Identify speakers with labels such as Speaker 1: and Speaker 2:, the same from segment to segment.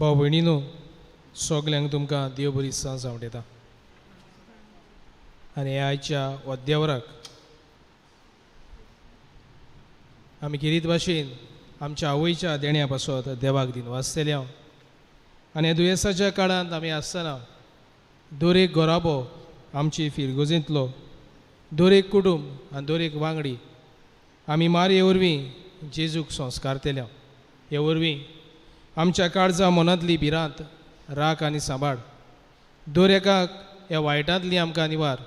Speaker 1: भाव भयणीनो, सगल्यांक तुमकां देव बरी सांज आवडटा आनी आयच्या अद्यावराक आमी खेरीत भाशेन आमच्या आवयच्या देण्या पासत देवाक दिन वाचतले हांव. आनी ह्या दुयेंसाच्या काळांत आमी आसतना दर एक घराबो आमची फिरगोजेंतलो दर एक कुटूंब आनी दर एक वांगडी आमी मारये वरवीं जेजूक संस्कारतले. हे वरवीं आमच्या काळजा मनांतली भिरांत राख आनी सांबाळ दर एकाक ह्या वायटांतली आमकां निवार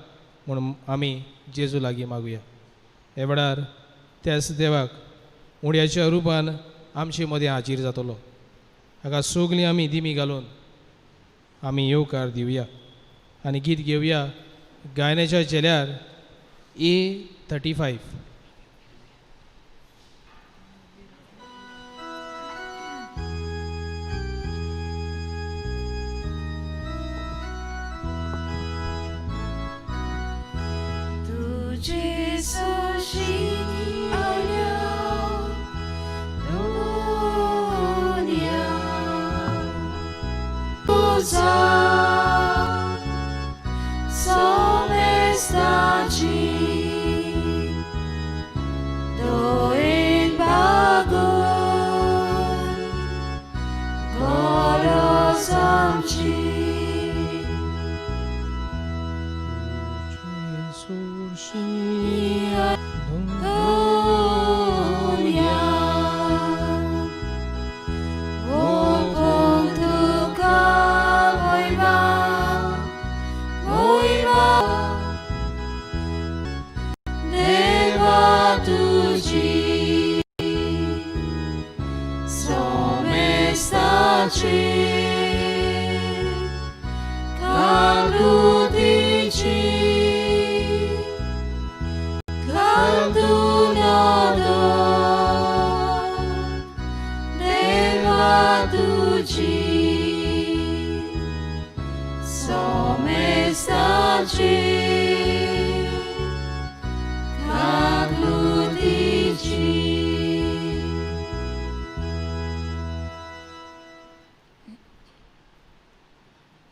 Speaker 1: म्हूण आमी जेजू लागीं मागुया. हे वेळार त्याच देवाक उड्याच्या रुपान आमचे मदें हाजीर जातलो. हाका सगळीं आमी दिमी घालून आमी येवकार दिवया आनी गीत घेवया गायनाच्या झेल्यार A35.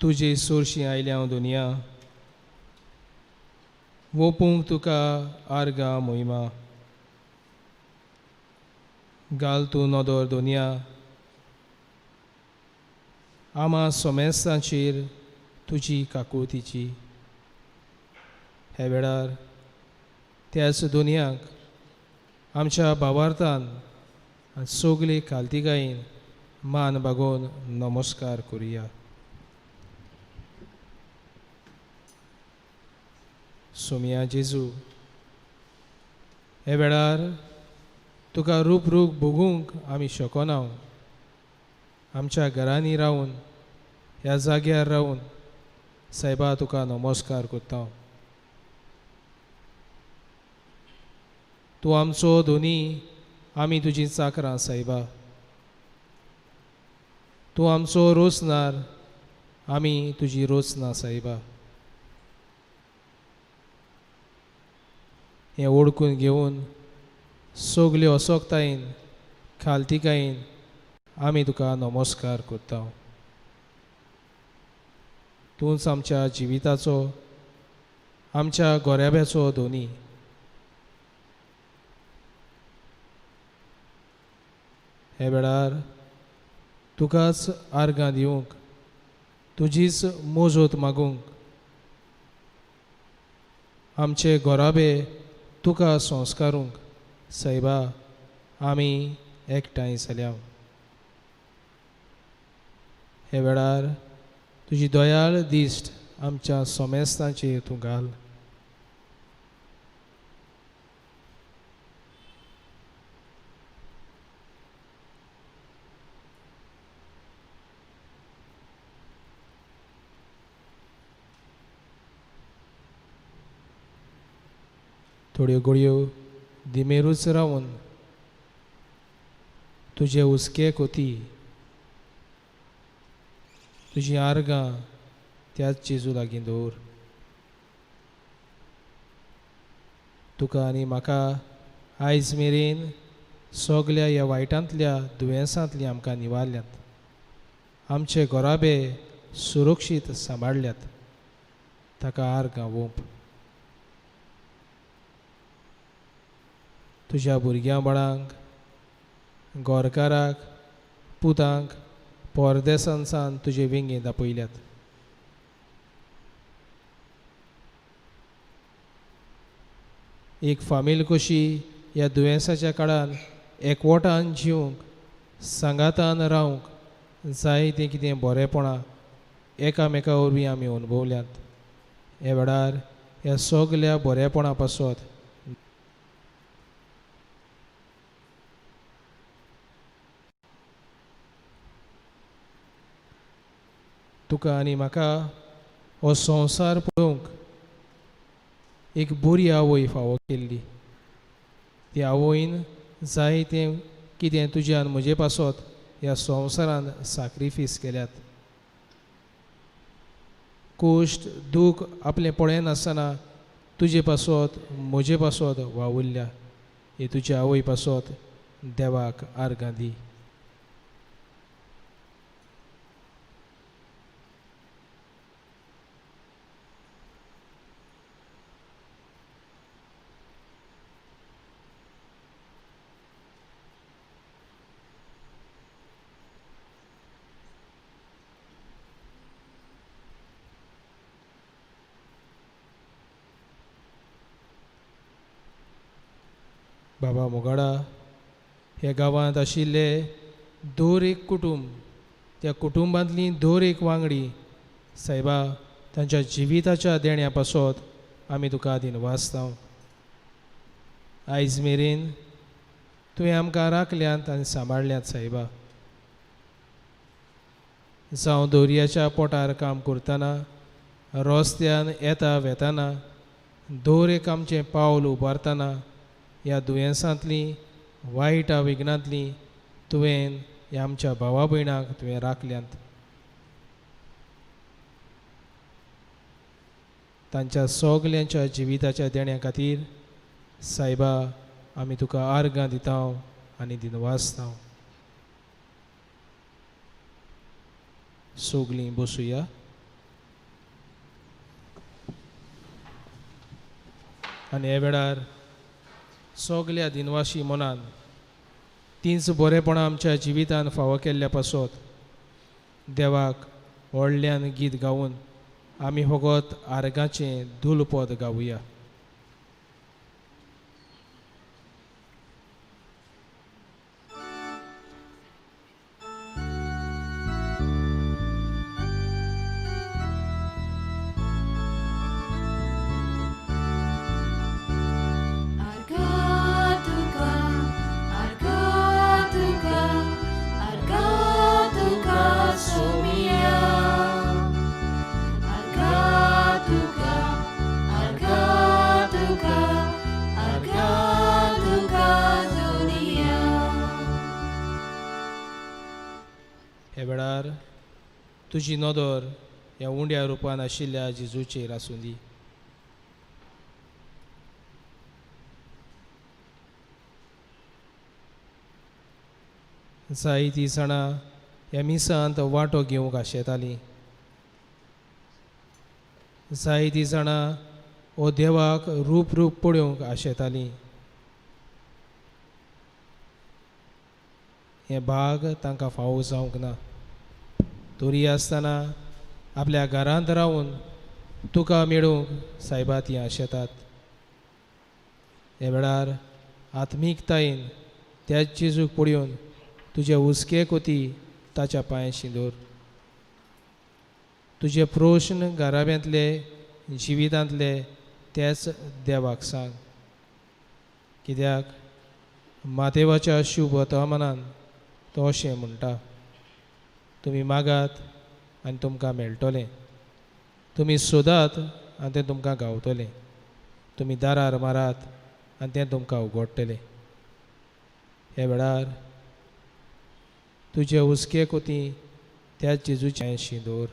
Speaker 1: तुजे सोरशी आयल्या हांव दुनिया वोपूंक तुका आर्गां मोहिमा घाल तूं नदर दुनिया आमा सोमेस्तांचेर तुजी काकुळतीची. ह्या वेळार त्याच दुनियाक आमच्या भावार्थान आनी सगळे खालतिकायेन मान बागोवन नमस्कार करुया. सोमिया जेजू, हे वेळार तुका रूप रूप भोगूंक आमी शकना. आमच्या घरांनी रावन ह्या जाग्यार रावन सायबा तुका नमस्कार करता. तूं आमचो दोनी, आमी तुजी चाकरां सायबा. तूं आमचो रोसनार, आमी तुजी रोसना सायबा. हें ओडकून घेवन सगल्यो असोकतायेन खालतिकायेन आमी तुका नमस्कार करता. तूंच आमच्या जिविताचो आमच्या गोऱ्याब्याचो दोनी. हे वेळार तुकाच आर्गां दिवंक तुजीच मोजोत मागूंक आमचे गोराबे तुका संस्कारूंक सायबा आमी एकठांय जाल्या. हे वेळार तुजी दयाळ दिश्ट आमच्या सोमेस्तांचेर तूं घाल. थोड्यो गोळयो दिमेरूच रावन तुजे हुस्के कोती तुजी आर्गां त्याच जेजू लागीं दवर. तुका आनी म्हाका आयज मेरेन सगल्या ह्या वायटांतल्या दुयेंसांतली आमकां निवारल्यात. आमचे घराबे सुरक्षीत सांबाळल्यात. ताका आर्गां ओंप. तुज्या भुरग्यां बाळांक, गोरकाराक, पुतांक परदेसांसान तुजे वेंगेंत आपयल्यात. एक फामील कशी ह्या दुयेंसाच्या काळान एकवटान जिवंक, सांगातान रावंक जाय तें कितें बरेपणां एकामेका वरवीं आमी अणभवल्यात. ह्या वेळार ह्या सगल्या बरेपणा पासत तुका आनी म्हाका हो संवसार पळोवंक एक बरी आवय फावो केल्ली. ती आवयन जाय तें कितें तुज्यान म्हजे पासत ह्या संवसारान साक्रिफीस केल्यात. कश्ट दूख आपलें पळयनासतना तुजे पासत म्हजे पासत वावुरल्या. हे तुज्या आवय पासत देवाक आर्गां दी. बाबा मोगाडा, ह्या गांवांत आशिल्ले दर एक कुटूंब, त्या कुटुंबांतली दर एक वांगडी सायबा तांच्या जिविताच्या देण्या पासत आमी तुका दिनवासता. आयज मेरेन तुवें आमकां राखल्यात आनी सांबाळल्यात सायबा. जावं दर्याच्या पोटार काम करतना, रस्त्यान येता वेताना, दर एक आमचें पावल उबारतना ह्या दुयेंसांतलीं वायट विघ्नांतलीं तुवें ह्या आमच्या भावा भयणांक तुवें राखल्यांत. तांच्या सगल्यांच्या जिविताच्या देण्या खातीर सायबा आमी तुका आर्गां दिता आनी दिनवासता. सगलीं बसुया. आनी ह्या वेळार सगल्या दिनवाशी मनान तींच बरेपणां आमच्या जिवितान फावो केल्ल्या पासत देवाक व्हडल्यान गीत गावन आमी फकत आर्गाचें दुलपद गावया. वेळार तुजी नदर ह्या उंड्या रुपान आशिल्ल्या जेजूचेर आसूं दी. जायतीं जाणां ह्या मिसांत वांटो घेवंक आशेतालीं. जायतीं जाणां हो देवाक रूप रूप पळोवंक आशेतालीं. हें भाग तांकां फावो जावंक ना. तरी आसतना आपल्या घरांत रावन तुका मेळूंक सायबा तीं आशेतात. ह्या वेळार आत्मिकतायेन त्याच जेजूक पळोवन तुजे हुस्के कोती ताच्या पांयांशी दवर. तुजे प्रश्न घराब्यांतले जिवितांतले त्याच देवाक सांग. कित्याक मातेवाच्या शुभ वर्तमानान तो अशें म्हणटा, तुमी मागात आनी तुमकां मेळटलें, तुमी सोदात आनी तें तुमकां गावतलें, तुमी दारार मारात आनी तें तुमकां उगडटलें. ह्या वेळार तुजे हुस्के कोती त्याच जेजूच्या शी दवर.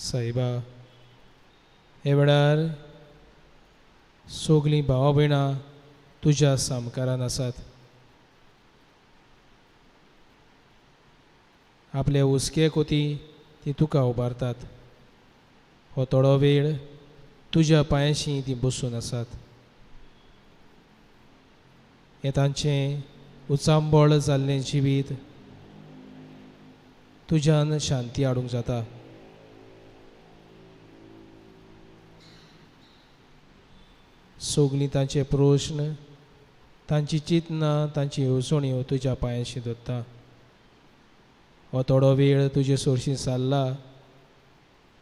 Speaker 1: सायबा, हे वेळार सगलीं भावा भयणां तुज्या सामकारान आसात. आपले हुस्के कोती ती तुका उबारतात. हो थोडो वेळ तुज्या पांयांशी ती बसून आसात. हें तांचें उचांबळ जाल्लें जिवीत तुज्यान शांती हाडूंक जाता. सगलीं तांचे प्रश्न, तांची चिंतनां, तांची येवजण्यो तुज्या पांयांशी दवरता. हो थोडो वेळ तुजे सोरशी सारला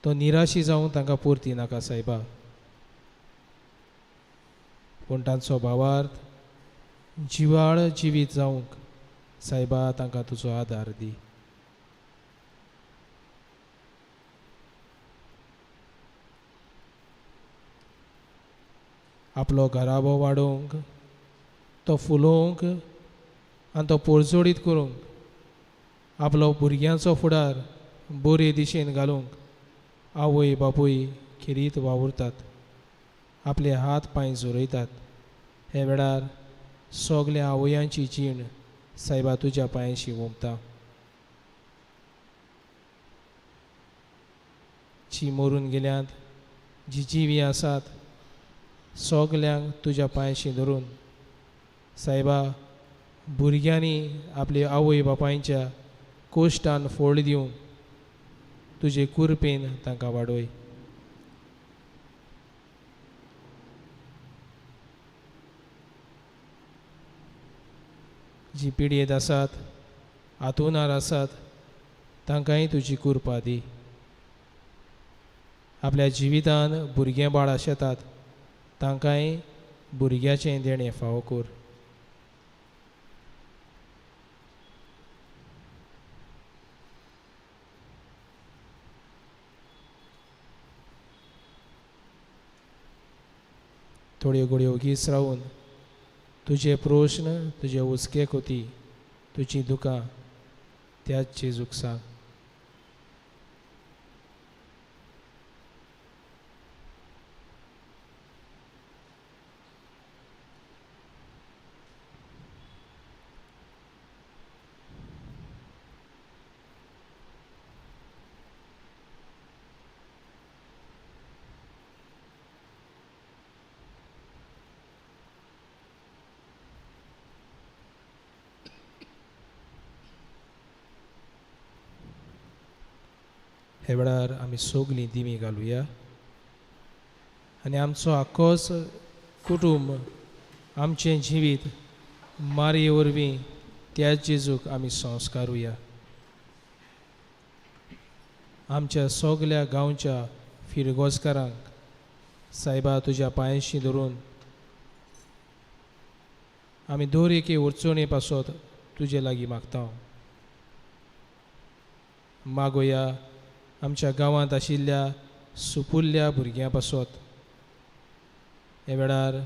Speaker 1: तो निराशी जावंक तांकां पुरती नाका सायबा, पूण तांचो भावार्थ जिवाळ जिवीत जावंक सायबा तांकां तुजो आदार दी. आपलो घराबो वाडोवंक, तो फुलोवंक आनी तो पोरजोडीत करूंक, आपलो भुरग्यांचो फुडार बरे दिशेन घालूंक आवय बापूय खेरीत वावुरतात, आपले हात पांय जोरयतात. हे वेळार सगल्या आवयांची जीण सायबा तुज्या पांयांशी ओंपता. जी मरून गेल्यांत, जी जिवीं आसात, सगल्यांक तुज्या पांयांशी धरून सायबा भुरग्यांनी आपले आवय बापायच्या कोश्टान फोड दिवंक तुजे कुरपेन तांकां वाडय. जी पिडयेंत आसात, आतुनार आसात, तांकांय तुजी कुरपा दी. आपल्या जिवितान भुरगें बाळ आशेतात तांकांय भुरग्याचें देणें फावो कर. थोड्यो घडयो ओगीच रावून तुजे प्रश्न, तुजे हुस्के कोती, तुजी दुकां त्याच जेजूक सांग. हे वेळार आमी सगलीं दिमी घालुया आनी आमचो आक्कोच कुटुंब, आमचें जिवीत मारये वरवीं त्या जेजूक आमी संस्कारुया. आमच्या सगल्या गांवच्या फिरगोजकारांक सायबा तुज्या पांयांशी धरून आमी दर एके अडचणे पासत तुजे लागीं मागता. मागोया आमच्या गांवांत आशिल्ल्या सुपुल्ल्या भुरग्यां पासत. हे वेळार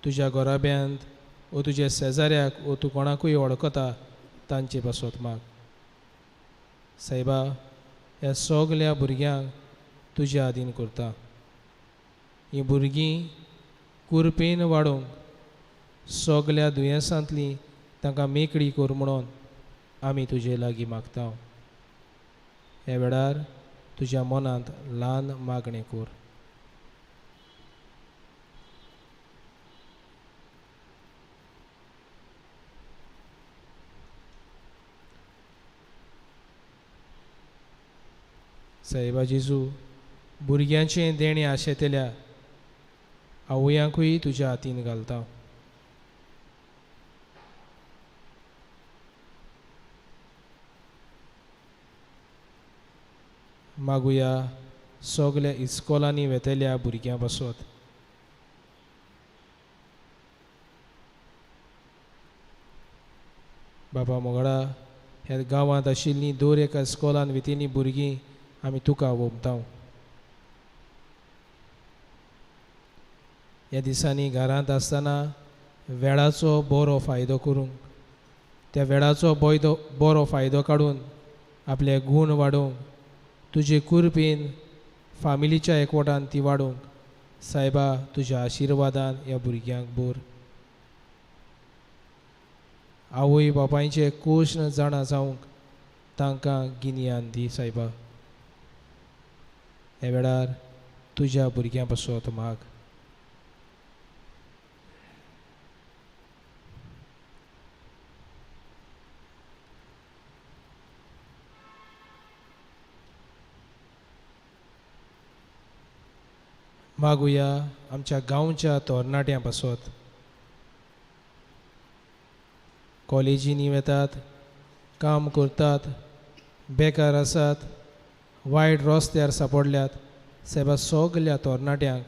Speaker 1: तुज्या घराब्यांत ओ तुज्या शेजाऱ्याक ओ तूं कोणाकूय वळखता तांचे पासत माग. सायबा, ह्या सगल्या भुरग्यांक तुज्या आदीन करता. हीं भुरगीं कुरपेन वाडोवंक, सगल्या दुयेंसांतलीं तांकां मेकळी कर म्हणून आमी तुजे लागीं मागता. ह्या वेळार तुज्या मनांत ल्हान मागणें कर. सायबा जेजू, भुरग्यांचें देणें आशेतल्या आवयांकूय तुज्या हातीन घालता. मागुया सगल्या इस्कोलांनी वेतल्या भुरग्यां पासत. बाबा मोगडा, ह्या गांवांत आशिल्लीं दर एका इस्कोलान वेतिल्लीं भुरगीं आमी तुका ओंपता. ह्या दिसांनी घरांत आसतना वेळाचो बरो फायदो करूंक, त्या वेळाचो बरो फायदो काडून आपले गूण वाडोवंक तुजे कुरपेन फामिलीच्या एकवटान ती वाडोवंक सायबा तुज्या आशिर्वादान ह्या भुरग्यांक बोर. आवय बापायचे कोश जाणा जावंक तांकां गिन्यान दी सायबा. ह्या वेळार तुज्या भुरग्यां पासत माग. मागुया आमच्या गांवच्या तरणाट्यां पासत. कॉलेजींनी वेतात, काम करतात, बेकार आसात, वायट रस्त्यार सापडल्यात. सायबा सगल्या तरणाट्यांक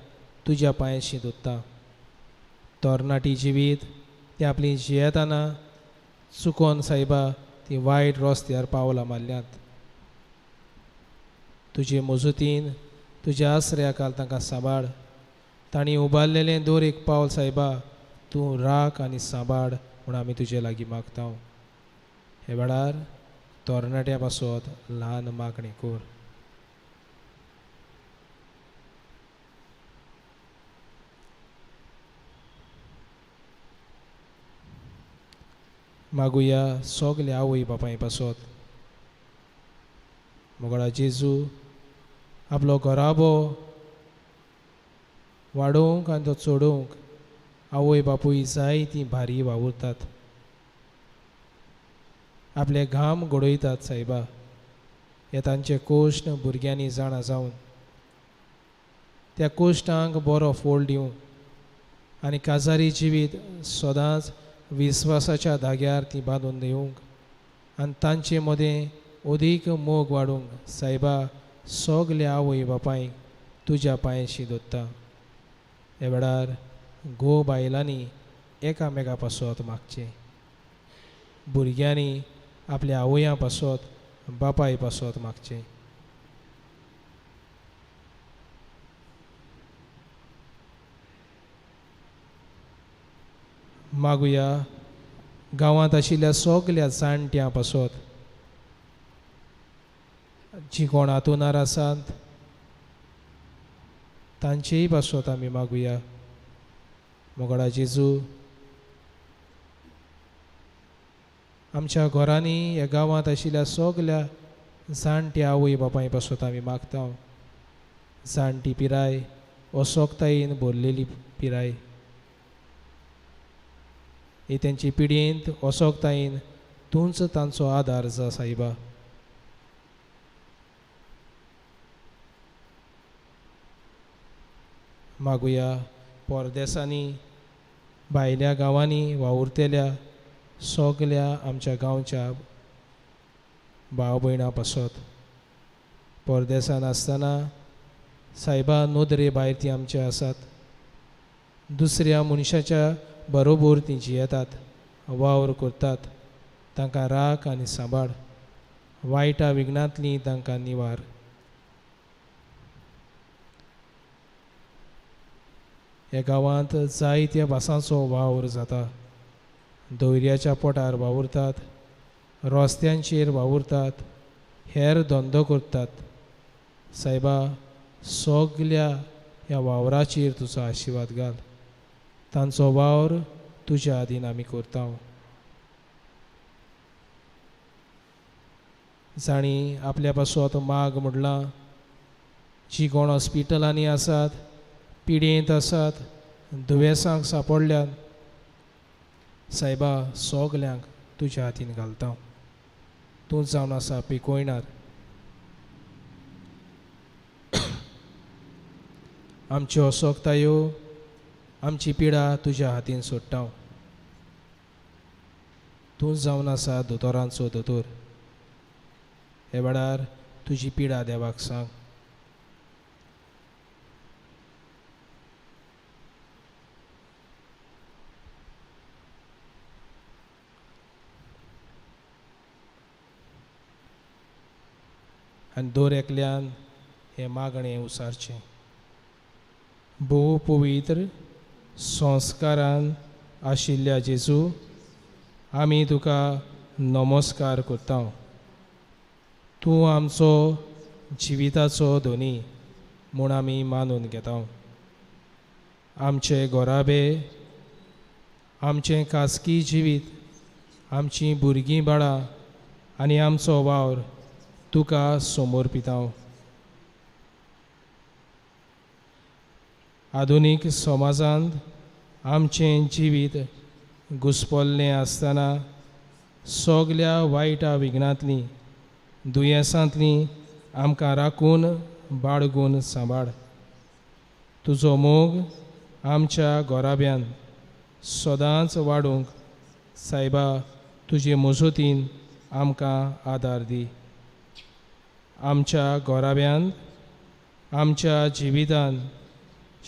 Speaker 1: तुज्या पांयशी दोत्ता. तरणाटी जिवीत ती आपली जियेतना चुकोन सायबा ती वायट रस्त्यार पावलां मारल्यात. तुजे मजुतीन तुज्या आसऱ्या काल तांकां सांबाळ. तांणी उबारलेलें दर एक पावल सायबा तूं राख आनी सांबाळ म्हूण आमी तुजे लागीं मागता. हे वेळार तरणाट्या पासत ल्हान मागणी कर. मागुया सगल्या आवय बापाय पासत. मोगळा जेजू आपलो घराबो वाडोवंक आनी तो चडोवंक आवय बापूय जाय ती भारी वावुरतात, आपले घाम घडयतात सायबा. हे तांचे कोश्ट भुरग्यांनी जाणा जावन त्या कोश्टांक बरो फोल दिवंक आनी काजारी जिवीत सदांच विस्वासाच्या धाग्यार ती बांदून दिवंक आनी तांचे मदें अदीक मोग वाडूंक सायबा सगल्या आवय बापायक तुज्या पांयशी दोत्ता. ह्या वेळार घोव बायलांनी एकामेका पासत मागचें, भुरग्यांनी आपल्या आवयां पासत बापाय पासत मागचें. मागुया गांवांत आशिल्ल्या सगल्या जाणट्यां पासत, जी कोण आतुनार आसात तांचेय पासत आमी मागुया. मोगळा जेजू आमच्या घरांनी ह्या गांवांत आशिल्ल्या सगल्या जाणट्या आवय बापाय पासत आमी मागता. जाणटी पिराय असोकतायेन भरलेली पिराय ही तेंची पिडयेंत असोकतायेन तूंच तांचो आदार जा सायबा. मागुया परदेसांनी भायल्या गांवांनी वावुरतेल्या सगल्या आमच्या गांवच्या भाव भयणां पासत. परदेसान आसतना सायबा नदरे भायर ती आमचे आसात, दुसऱ्या मनशाच्या बरोबर ती जियेतात, वावर करतात. तांकां राख आनी सांबाळ, वायटा विघ्नांतली तांकां निवार. ह्या गांवांत जायत्या भासांचो वावर जाता. दर्याच्या पोटार वावुरतात, रस्त्यांचेर वावुरतात, हेर धंदो करतात. सायबा सगल्या ह्या वावराचेर तुजो आशिर्वाद घाल. तांचो वावर तुज्या आदीन आमी करता. जांणी आपल्या पासत माग म्हणलां, जी कोण हॉस्पिटलांनी आसात, पिडेंत आसात, दुयेंसांक सापडल्यात, सायबा सगल्यांक तुज्या हातीन घालता. तूं जावन आसा पिकोयणार. आमच्यो असोकतायो, आमची पिडा तुज्या हातीन सोडटा. तूं जावन आसा दोतोरांचो दोतोर. हे वेळार तुजी पिडा देवाक सांग. आनी दर एकल्यान हें मागणें उसारचें. भोव पवित्र संस्कारान आशिल्ल्या जेजू, आमी तुका नमस्कार करता. तूं आमचो जिविताचो धनी. म्हूण आमी मानून घेता. आमचे घराबे, आमचें खासगी जिवीत, आमचीं भुरगीं बाळां आनी आमचो वावर तुका समर्पिता. आधुनीक समाजांत आमचें जिवीत घुस्पल्लें आसतना सगल्या वायटा विघ्नांतलीं, दुयेंसांतलीं आमकां राखून बाळगून सांबाळ. तुजो मोग आमच्या घराब्यान सदांच वाडूंक सायबा तुजे मजतीन आमकां आदार दी. आमच्या घराब्यान, आमच्या जिवितान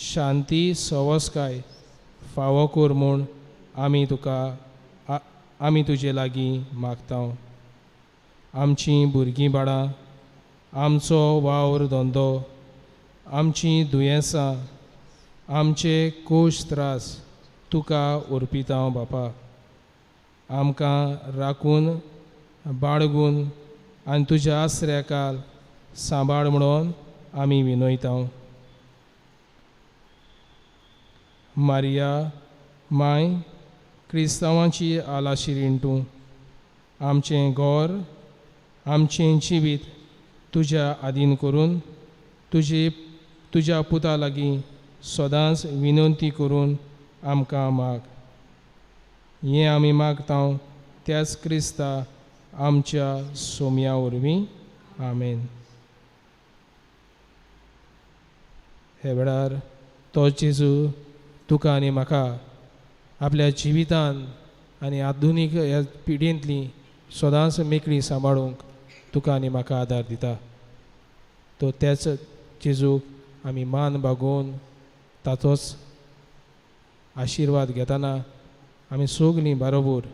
Speaker 1: शांती सवसकाय फावो कर म्हूण आमी तुका आमी तुजे लागीं मागता. आमचीं भुरगीं बाळां, आमचो वावर धंदो, आमचीं दुयेंसां, आमचे कोश त्रास तुका अर्पिता बापा. आमकां राखून बाळगून आनी तुज्या आसऱ्याकाल सांबाळ म्हणून आमी विनयता. मारिया माय, क्रिस्तांवांची आलाशिरीण तूं, आमचें घर, आमचें जिवीत तुज्या आदीन करून तुजे तुज्या पुता लागीं सदांच विनंती करून आमकां माग. हें आमी मागता त्याच क्रिस्ता आमच्या सोम्या वरवीं. आमेन. हे वेळार तो जेजू तुका आनी म्हाका आपल्या जिवितान आनी आधुनीक ह्या पिढयेंतली सदांच मेकळी सांबाळूंक तुका आनी म्हाका आदार दिता. तो त्याच जेजूक आमी मान बागोवन ताचोच आशिर्वाद घेतना आमी सगलीं बरोबर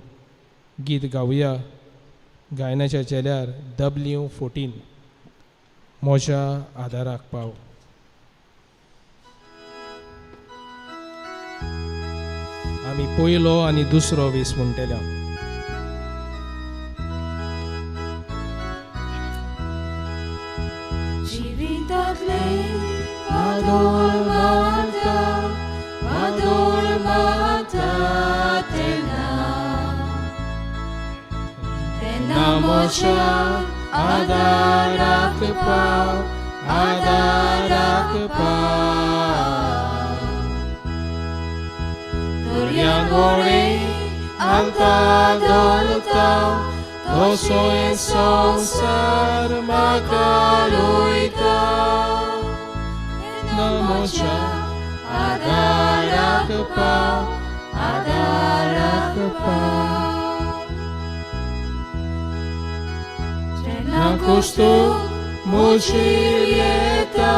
Speaker 1: गीत गावया. गायनाच्या चेल्यार W14 म्हज्या आदाराक पाव. आमी पयलो आनी दुसरो वेस म्हणटल्या.
Speaker 2: जिवितांतले वादोळ मारता, वादोळ मारता तेन्ना, तेन्ना म्हज्या आदाराक पाव, आदाराक पाव. दर्यान व्हडें आलता धोलता, तसो हे संवसार म्हाका रोयता. तेन्ना म्हज्या आदाराक पाव, आदाराक पाव. जेन्ना कुश्तू म्हजेर येता,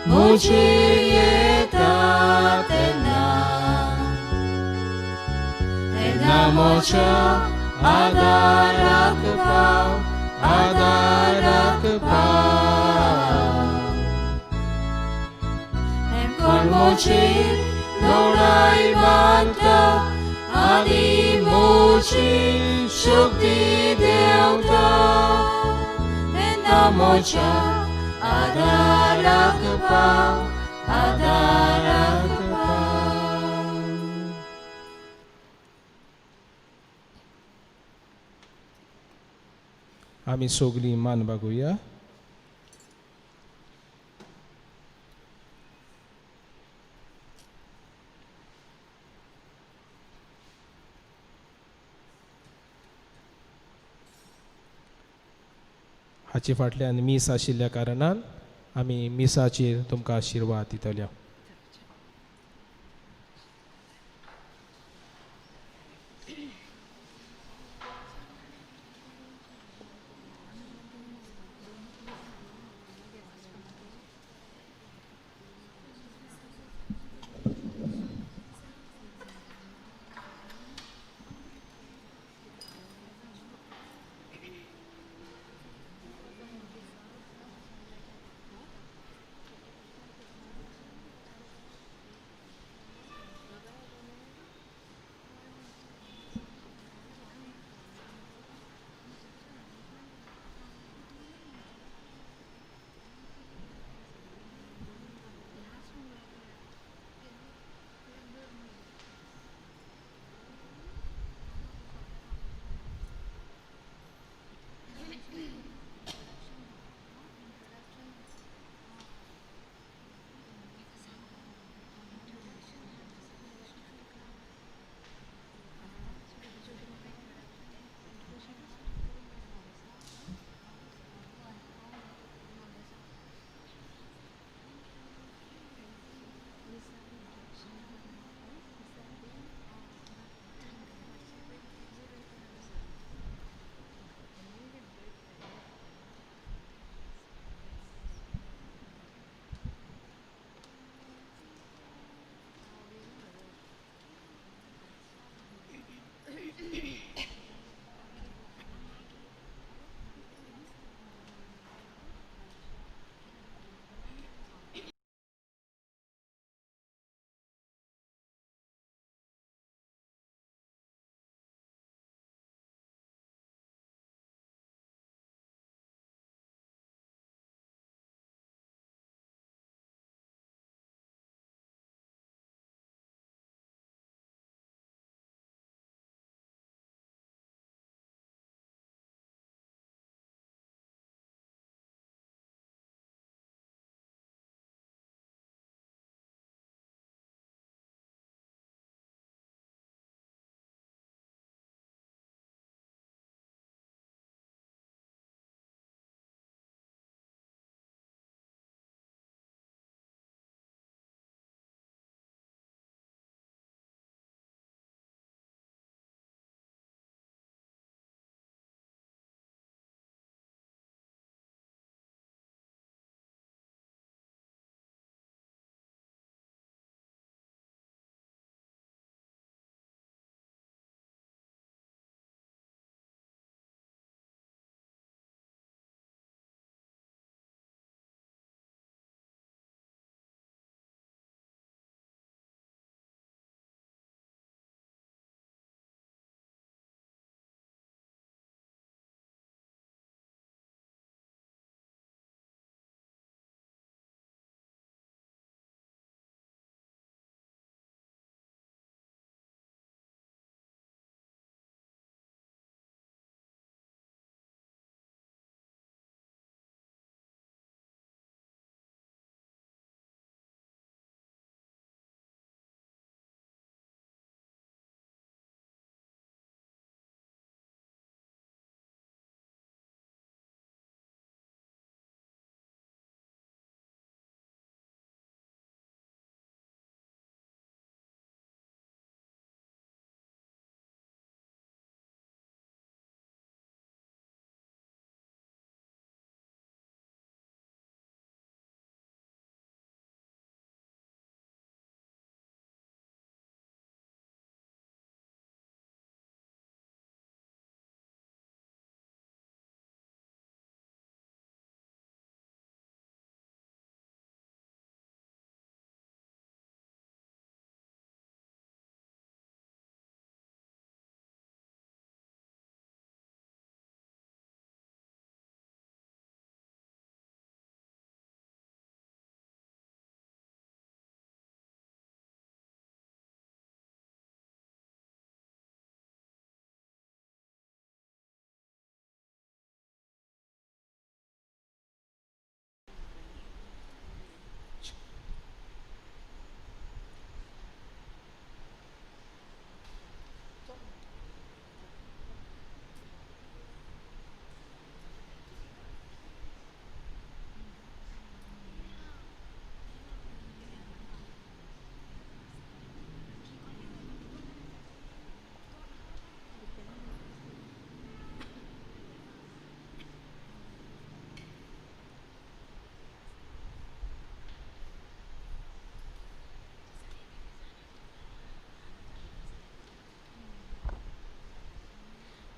Speaker 2: म्हजेर येता तेन्ना, तेन्ना म्हज्या आदाराक पाव, आदाराक पाव. कोण म्हजेर लढाय मारता आनी म्हजी शक्ती देंवता, तेन्ना म्हज्या आदाराक पाव, आदाराक पाव.
Speaker 1: आमी सगलीं मान बागोवया. हाचे फाटल्यान मीस आशिल्ल्या कारणान आमी मिसाचेर तुमकां आशिर्वाद दितले.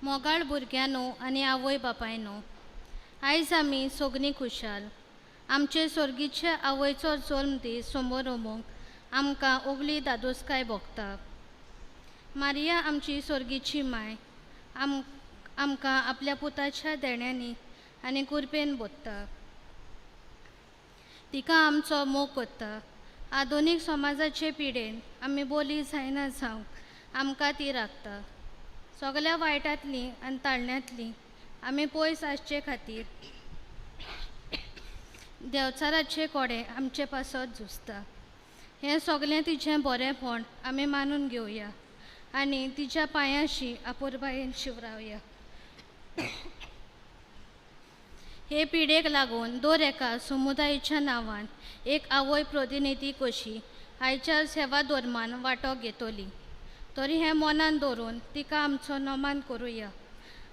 Speaker 3: मोगाळ भुरग्यांनो आनी आवय बापायनो, आयज आमी सगळीं खुशाल. आमचे सोर्गीचे आवयचो जल्म दीस समोरंबूंक आमकां ओगली दादोसकाय भोगता. मारिया आमची सोर्गीची माय आमकां आपल्या पुताच्या देण्यांनी आनी कुरपेन बोत्ता. तिका आमचो मोग कोत्ता. आधुनीक समाजाचे पिडेन आमी बोली जायना जावंक आमकां ती राखता. सगल्या वायटांतली आनी ताळण्यांतली आमी पयस आसचे खातीर देंवचाराचे कोडे आमचे पासत झुजता. हें सगलें तिचें बरेंपण आमी मानून घेवया आनी तिच्या पांयांशी आपुरबायेन शिवरावया. हे पिडेक लागून दर एका समुदायाच्या नांवान एक आवय प्रतिनिधी कशी आयच्या सेवा धर्मान वांटो घेतली तरी हें मनान दवरून तिका आमचो नमान करुया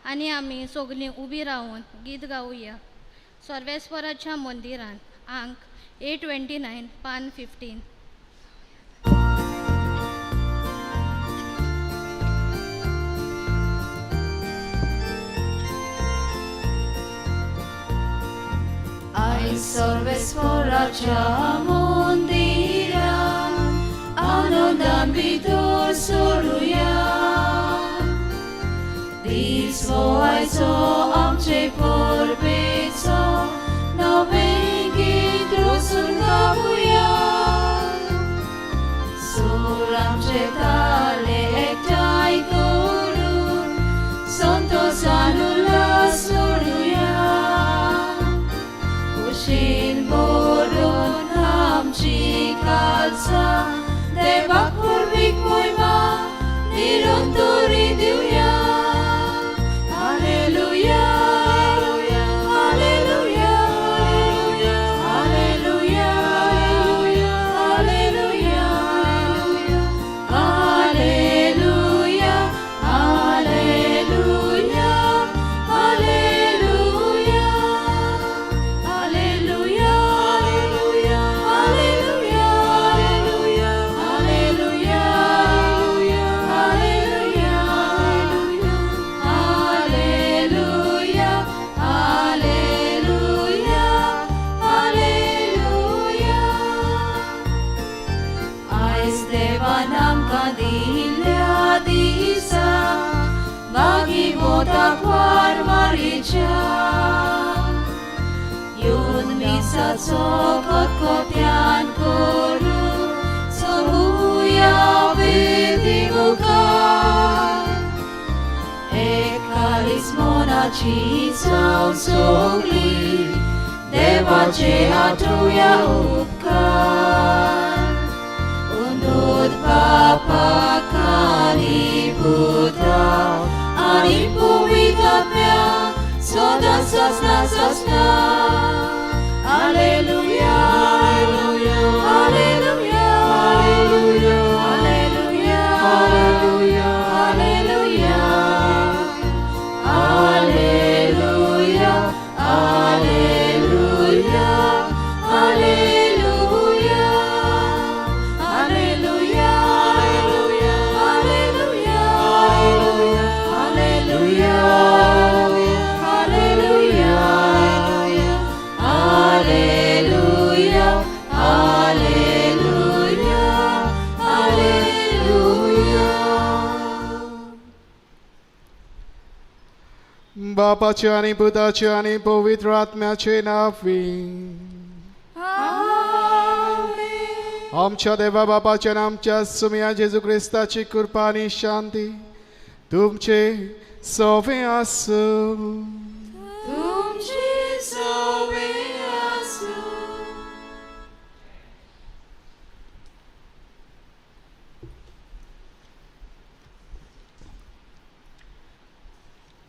Speaker 3: आनी आमी सगलीं उबी रावन गीत गावया. सर्वेस्वराच्या मंदिरान आंक 829 पान 15.
Speaker 2: आयज सर्वेस्वराच्या मंदिरान आनंदान भितर सोडुया. दीस हो आयचो आमचे परबेचो नवें गीत रचून गावया. सूर आमचे ताले एकठांय करून संतोशान उल्हास सोडुया. खुशीन भरून आमची काळजां देवाक पुर्वीक मोहिमा निरंतरी दिवया. Hallelujah, hallelujah, hallelujah, hallelujah, hallelujah, hallelujah, hallelujah, hallelujah, hallelujah, hallelujah, hallelujah, hallelujah, hallelujah, hallelujah. आयज देवान आमकां दिल्ल्या दिसा मागीर मोताक मारीच्या येवन मिसाचो खतखत्यान करून सोमुया वेदी मुखार. एकालीच मनाची जावं सगळी देवाचे आठोवया उपकार. अंदूत बापाक आनी पुताक आनी पवित्र आत्म्याक सदां ससना ससना. Hallelujah, hallelujah, hallelujah, hallelujah, hallelujah, hallelujah, hallelujah, hallelujah, hallelujah, hallelujah, hallelujah, hallelujah, hallelujah, hallelujah.
Speaker 4: बापाचे आनी पुताचे आनी पवित्र आत्म्याचे नांवी. आमच्या देवा बापाचे आनी आमच्या सुमया जेजू क्रिस्ताची कृपा आनी शांती तुमचे सोवे आसूं.
Speaker 2: तुमचे सोवे आसूं.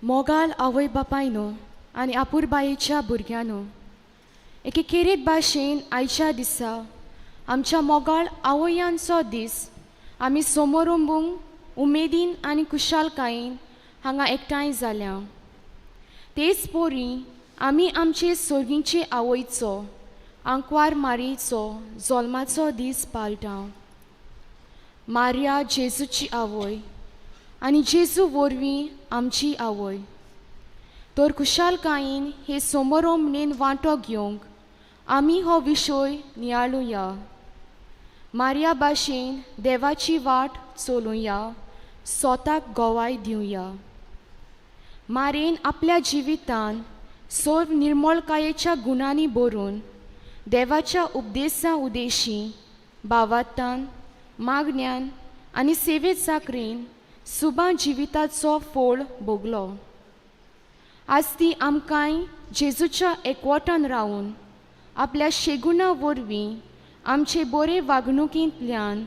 Speaker 5: मोगाल आवय बापायनो आनी आपुरबायेच्या भुरग्यांनो, एके खेरीत भाशेन आयच्या दिसा आमच्या मोगाळ आवयांचो दीस आमी समोरंबूंक उमेदीन आनी खुशालकायेन हांगा एकठांय जाल्या. तेच पोरी आमी आमचे सोर्गींचे आवयचो आंकवार मारयेचो जल्माचो दीस पाळटा. मारिया जेजूची आवय आनी जेजू वरवीं आमची आवय. तर खुशालकायेन हे समारंभणेन वांटो घेवंक आमी हो विशय नियाळुया. मारिया भाशेन देवाची वाट चलुया, स्वताक गवाय दिवया. मारयेन आपल्या जिवितान सर्व निर्मळकायेच्या गुणांनी भरून देवाच्या उपदेसा उदेशी भावार्थान, मागण्यान आनी सेवे चाकरीन सुबा जिविताचो फोळ भोगलो. आज ती आमकांय जेजूच्या एकवटान रावन आपल्या शेगुणा वरवीं आमचे बरे वागणुकींतल्यान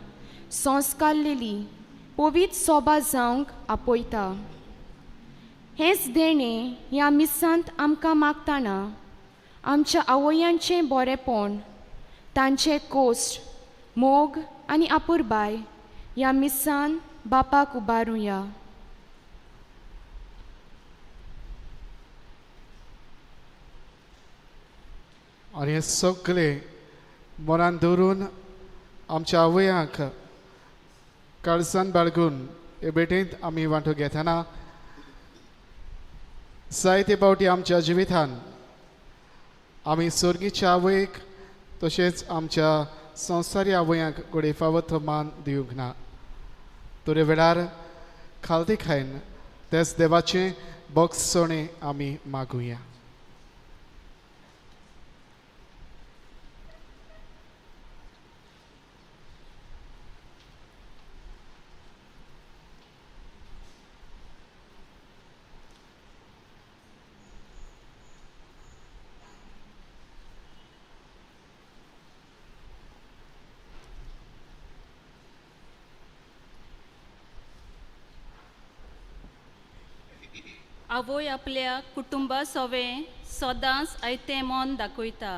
Speaker 5: संस्कारलेली पवित्र सोबा जावंक आपयता. हेंच देणें ह्या मिसांत आमकां मागतना आमच्या आवयांचें बरेंपण, तांचें कोश्ट, मोग आनी आपुरबाय ह्या मिसान बापाक उबारुया.
Speaker 4: आनी हें सगळें मनान दवरून आमच्या आवयांक काळजान बाळगून हे भेटेंत आमी वांटो घेतना जायते फावटी आमच्या जिवितान आमी सर्गीच्या आवयक तशेंच आमच्या संवसारी आवयांक घडये फावो तो मान दिवंक ना. तर वेळार खालती खायन तेच देवाचें भोगसणें आमी मागुया.
Speaker 6: आवय आपल्या कुटुंबा सवें सदांच आयतें मन दाखयता.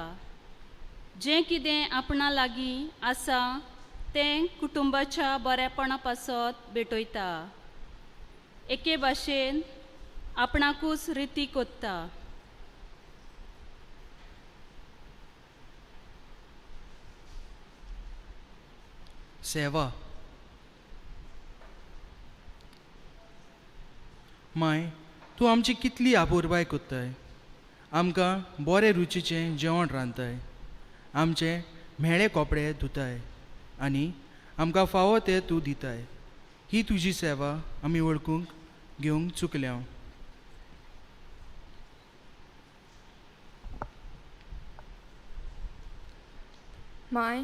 Speaker 6: जें कितें आपणा लागीं आसा तें कुटुंबाच्या बरेपणा पासत भेटयता. एके भाशेन आपणाकूच रिती कोत्ता.
Speaker 7: सेवा. माय, तूं आमची कितली आपुरबाय कोत्ताय. आमकां बरे रुचीचें जेवण रांदताय, आमचे म्हेळे कपडे धुताय आनी आमकां फावो तें तूं दिताय. ही तुजी सेवा आमी वळखूंक घेवंक चुकल्या.
Speaker 8: माय,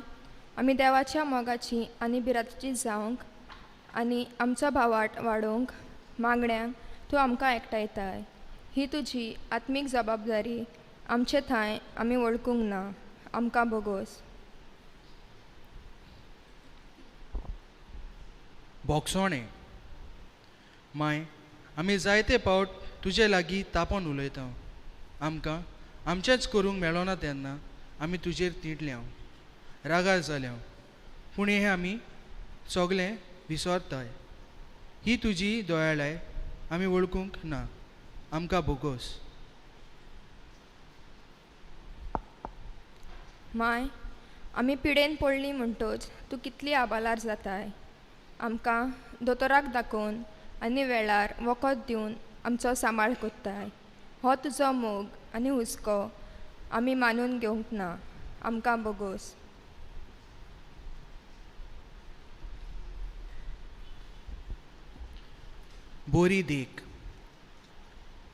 Speaker 8: आमी देवाच्या मोगाची आनी बिरातीची जावंक आनी आमचो भावाट वाडोवंक मागण्यांक तूं आमकां एकठांयताय. ही तुजी आत्मीक जबाबदारी आमचे थंय आमी वळखूंक ना. आमकां भोगोस.
Speaker 7: भोगसोणें. माय, आमी जायते फावट तुजे लागीं तापोन उलयता. आमकां आमचेंच करूंक मेळना तेन्ना आमी तुजेर तिडल्या, रागार जाल्या. पूण हें आमी सगळें विसरताय. ही तुजी दयाळाय आमी वळखूंक ना. आमकां भोगोस.
Speaker 8: माय, आमी पिडेन पडली म्हणटोच तूं कितली आबालार जाताय. आमकां दोतोराक दाखोवन आनी वेळार वखद दिवन आमचो सांबाळ कोत्ताय. हो तुजो मोग आनी हुस्को आमी मानून घेवंक ना. आमकां भोगोस.
Speaker 7: बोरी देख.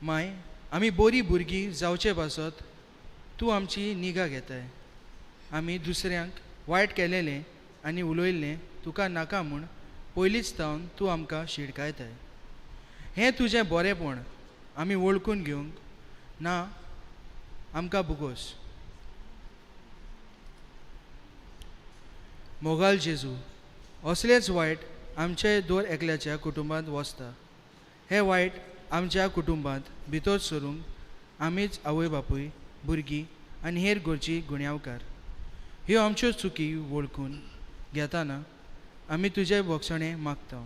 Speaker 7: माय, आमी बोरी भुरगीं जावचे पासत तूं आमची निगा घेताय. आमी दुसऱ्यांक वायट केलेलें आनी उलयल्लें तुका नाका म्हूण पयलींच थावन तूं आमकां शिडकायताय. हें तुजें बरेंपण आमी वळखून घेवंक ना. आमकां भोगोस. मोगाल जेजू, असलेंच वायट आमचे दर एकल्याच्या कुटुंबांत वसता. हें वायट आमच्या कुटुंबांत भितर सरूंक आमीच आवय बापूय, भुरगीं आनी हेर घरची गुन्यांवकार. ह्यो आमच्यो चुकी वळखून घेतना आमी तुजें भोगसणें मागता.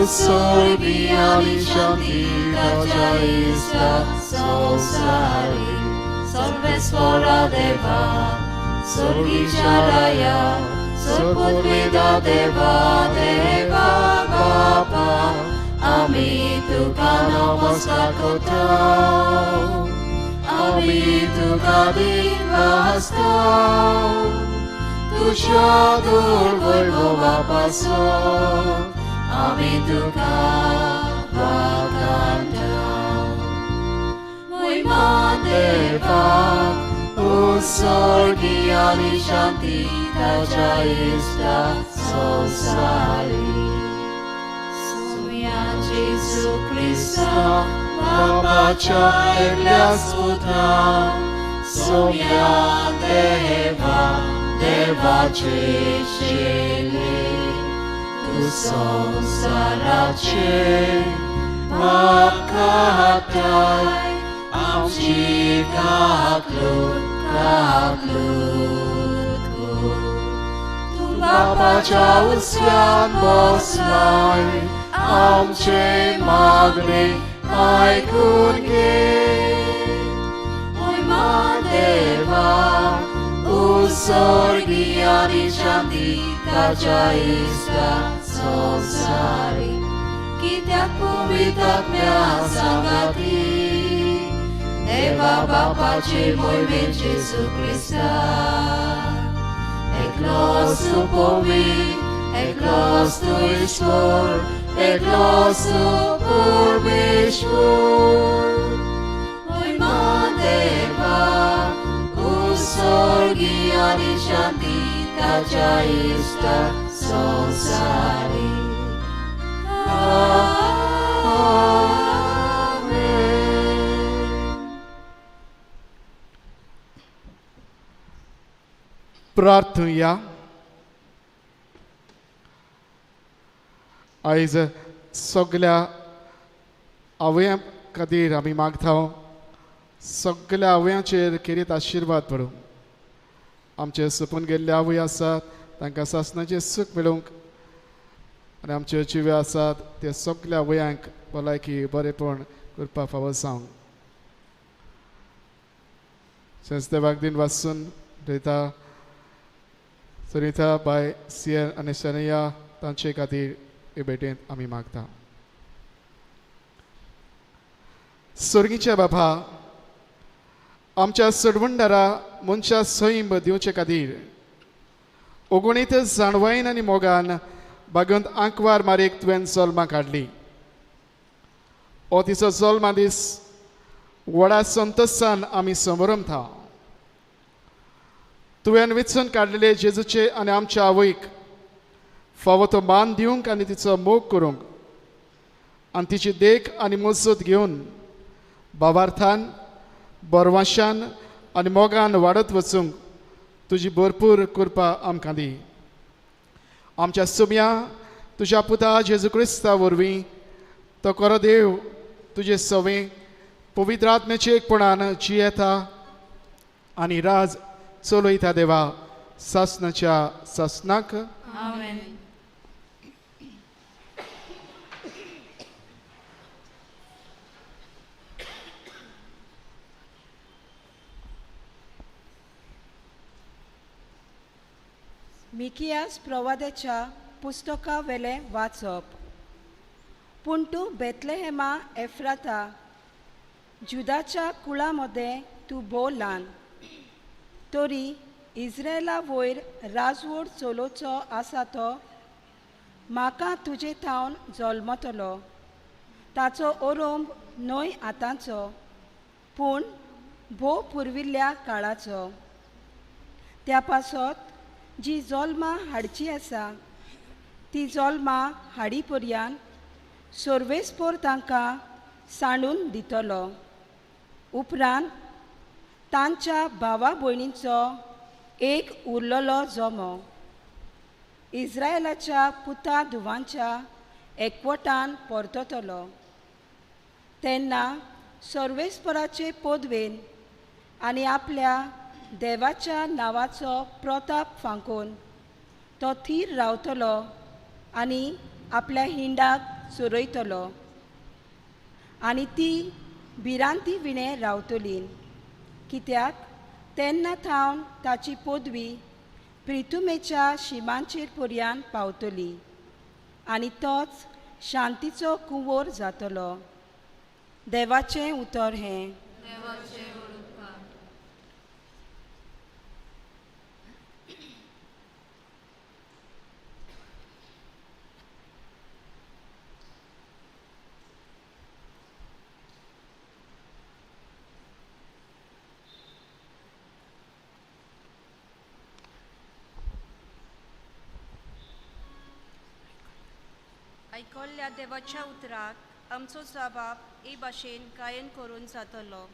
Speaker 2: उत्सर्गी आनी शांती ताच्या इश्टा संवसारी सर्वेस्वरा देवा स्वर्गीच्या राया सर्वपुर्विदा देवा देवा बापा आमी तुका नमस्कार करता आमी तुका दिनवासता तुज्या दुर्वैभवा पासून आमी तुका वाखाणटा मोहिमा देवा उत्सर्गी आनी शांती ताच्या इश्टा संवसारी सुम्या जेजू क्रिस्ता बापाच्या एकल्याच पुता सोम्या देवा देवाचे शेले तूं संवसाराचे पाप काडटाय आमची काकलूत काकलूत कर तूं बापाच्या उस्यान बसलाय आमचे मागणे आयकून घे मोहिमा देवा उत्सर्गी आनी शांती ताच्या इश्टा संवसारी कित्याक पवित्र सांगाती देवा बापाचे मोहिमेन जेजू क्रिस्ता एकलोच तूं पवित्र एकलोच तूं ईश्वर एकलोच तूं परमेश्वर मोहिमा देवा उत्सर्गी आनी शांती ताच्या इश्टा संवसारी आमेन.
Speaker 4: प्रार्थुया. आयज सगल्या आवयां खातीर आमी मागता सगल्या आवयांचेर खेरीत आशिर्वाद पडूं. आमचे सोंपून गेल्ले आवय आसात तांकां सासणाचें सूख मेळूंक आनी आमच्यो जिवे आसात ते सगल्या आवयांक भलायकी बरेपण करपा फावो जावंक. संस्थेवाक दिन वाचून रिता सुनीता बाय सियर आनी शनया तांचे खातीर हे भेटेंत आमी मागता. स्वर्गीच्या बाबा आमच्या सोडवणदारा मनशा सैम दिवचे खातीर ओगुणीत जाणवायन आनी मोगान बागंत आंकवार मारीक तुवें जल्मां काडली. हो तिचो जल्मा दीस व्हडा संतोशान आमी समरमता. तुवें विचून काडलेले जेजूचे आनी आमच्या आवयक फावो तो मान दिवंक आनी तिचो मोग करूंक आनी तिची देख आनी मजत घेवन भावार्थान बरवाशान आनी मोगान वाडत वचूंक तुजी भरपूर कृपा आमकां दी. आमच्या सुम्या तुज्या पुता जेजू क्रिस्ता वरवीं तो खरो देव तुजे सवे पवित्र आत्म्याचे एकपणान जियेता आनी राज चलयता देवा सासनाच्या सासनाक.
Speaker 6: आमेन.
Speaker 9: मिकियास प्रवाद्याच्या पुस्तका वेलें वाचप. पूण तूं बेतलेहेमा एफ्राता जुदाच्या कुळा मदें तूं भोव ल्हान तरी इस्रायला वयर राजवट चलोवचो आसा तो म्हाका तुजे थावन जल्मतलो. ताचो ओरोंब न्हय आतांचो पूण भोव पुर्विल्ल्या काळाचो. त्या पासत जी जल्मां हाडची आसा ती जल्मां हाडी पर्यान सर्वेस्पोर तांकां सांडून दितलो. उपरांत तांच्या भावा भयणींचो एक उरलेलो जमो इस्रायलाच्या पुता धुवांच्या एकवटान परततलो. तेन्ना सर्वेस्पराचे पदवेन आनी आपल्या देवाच्या नांवाचो प्रताप फांकोवन तो थीर रावतलो आनी आपल्या हिंडाक चरयतलो आनी ती भिरांती विणें रावतली, कित्याक तेन्ना थावन ताची पदवी प्रितुमेच्या शिमांचेर पर्यान पावतली आनी तोच शांतीचो कुंवोर जातलो. देवाचें उतर हें.
Speaker 10: आयकल्ल्या देवाच्या उतराक आमचो जबाब ए भाशेन गायन करून जातलो.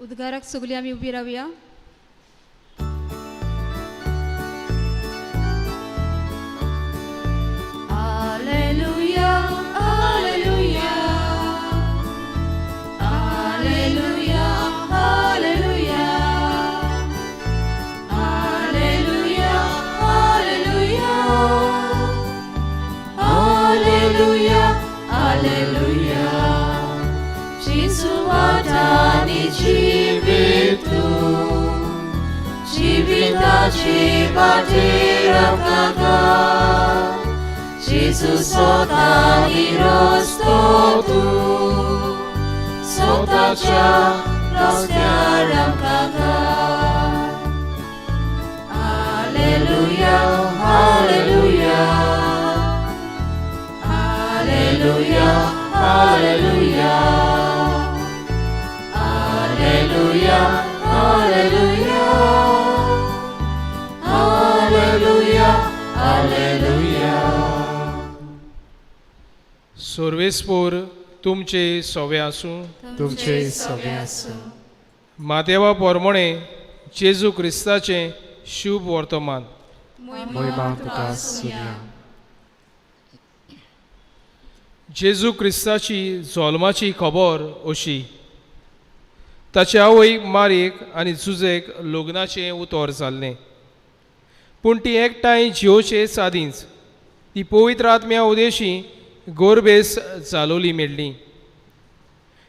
Speaker 11: उद्गाराक सगळीं आमी उबी रावया.
Speaker 2: Alleluia, alleluia, alleluia, alleluia, alleluia, alleluia, alleluia, alleluia. Gesù atani jivitu, jivita jivatira kaga. Gesù sotani rostotu, sotacha rostiaram kaga. Alleluia, alleluia, alleluia, alleluia, alleluia, alleluia, alleluia, alleluia.
Speaker 1: सर्वेस्पोर तुमचे सवे आसूं.
Speaker 4: तुमचे सवे आसूं.
Speaker 1: मातेवा पोरमोणे जेजू क्रिस्ताचें शुभ वर्तमान.
Speaker 4: मोहिमा तुका सुया.
Speaker 1: जेजू क्रिस्ताची जल्माची खबर अशी. ताचे आवयक मारीक आनी जुजेक लग्नाचें उतर जाल्लें, पूण ती एकठांय जियोचे सादींच ती पवित्र आत्म्या उदेशी गोरबेस चालोवली मेळ्ळी.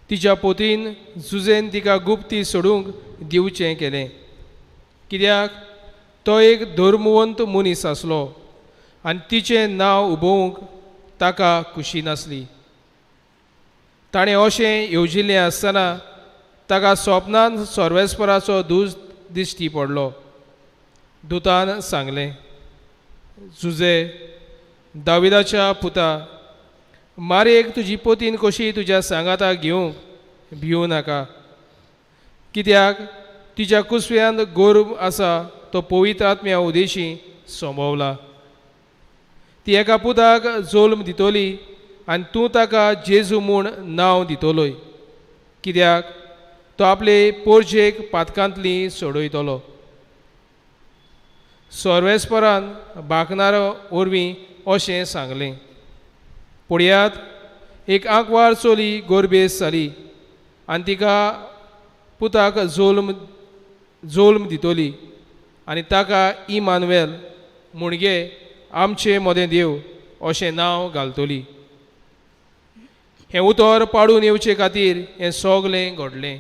Speaker 1: तिच्या पोतीन जुजेन तिका गुप्ती सोडूंक दिवचें केलें, कित्याक तो एक धर्मवंत मनीस आसलो आनी तिचें नांव उबोवंक ताका खुशी नासली. ताणें अशें येवजिल्लें आसतना ताका स्वप्नान सर्वेस्पराचो दूत दिश्टी पडलो. दुतान सांगलें, जुजे दाविदाच्या पुता, मारयेक तुजी पोतीन कशी तुज्या सांगाताक घेवंक भिवूं नाका, कित्याक तिच्या कुसव्यांत गोरव आसा तो पवित्र आत्म्या उदेशी सोंबवला. ती एका पुताक जोल्म दितली आनी तूं ताका जेजू म्हूण नांव दितलोय, कित्याक तो आपले पोरजेक पातकांतली सोडयतलो. सर्वेस्परान बाकणारो वरवीं अशें सांगलें, पळयात, एक आंकवार चली गोरबेस जाली आनी तिका पुताक जोल्म दितली आनी ताका इमानुएल म्हणजे आमचे मदें देव अशें नांव घालतली. हें उतर पाडून येवचे खातीर हें सगलें घडलें.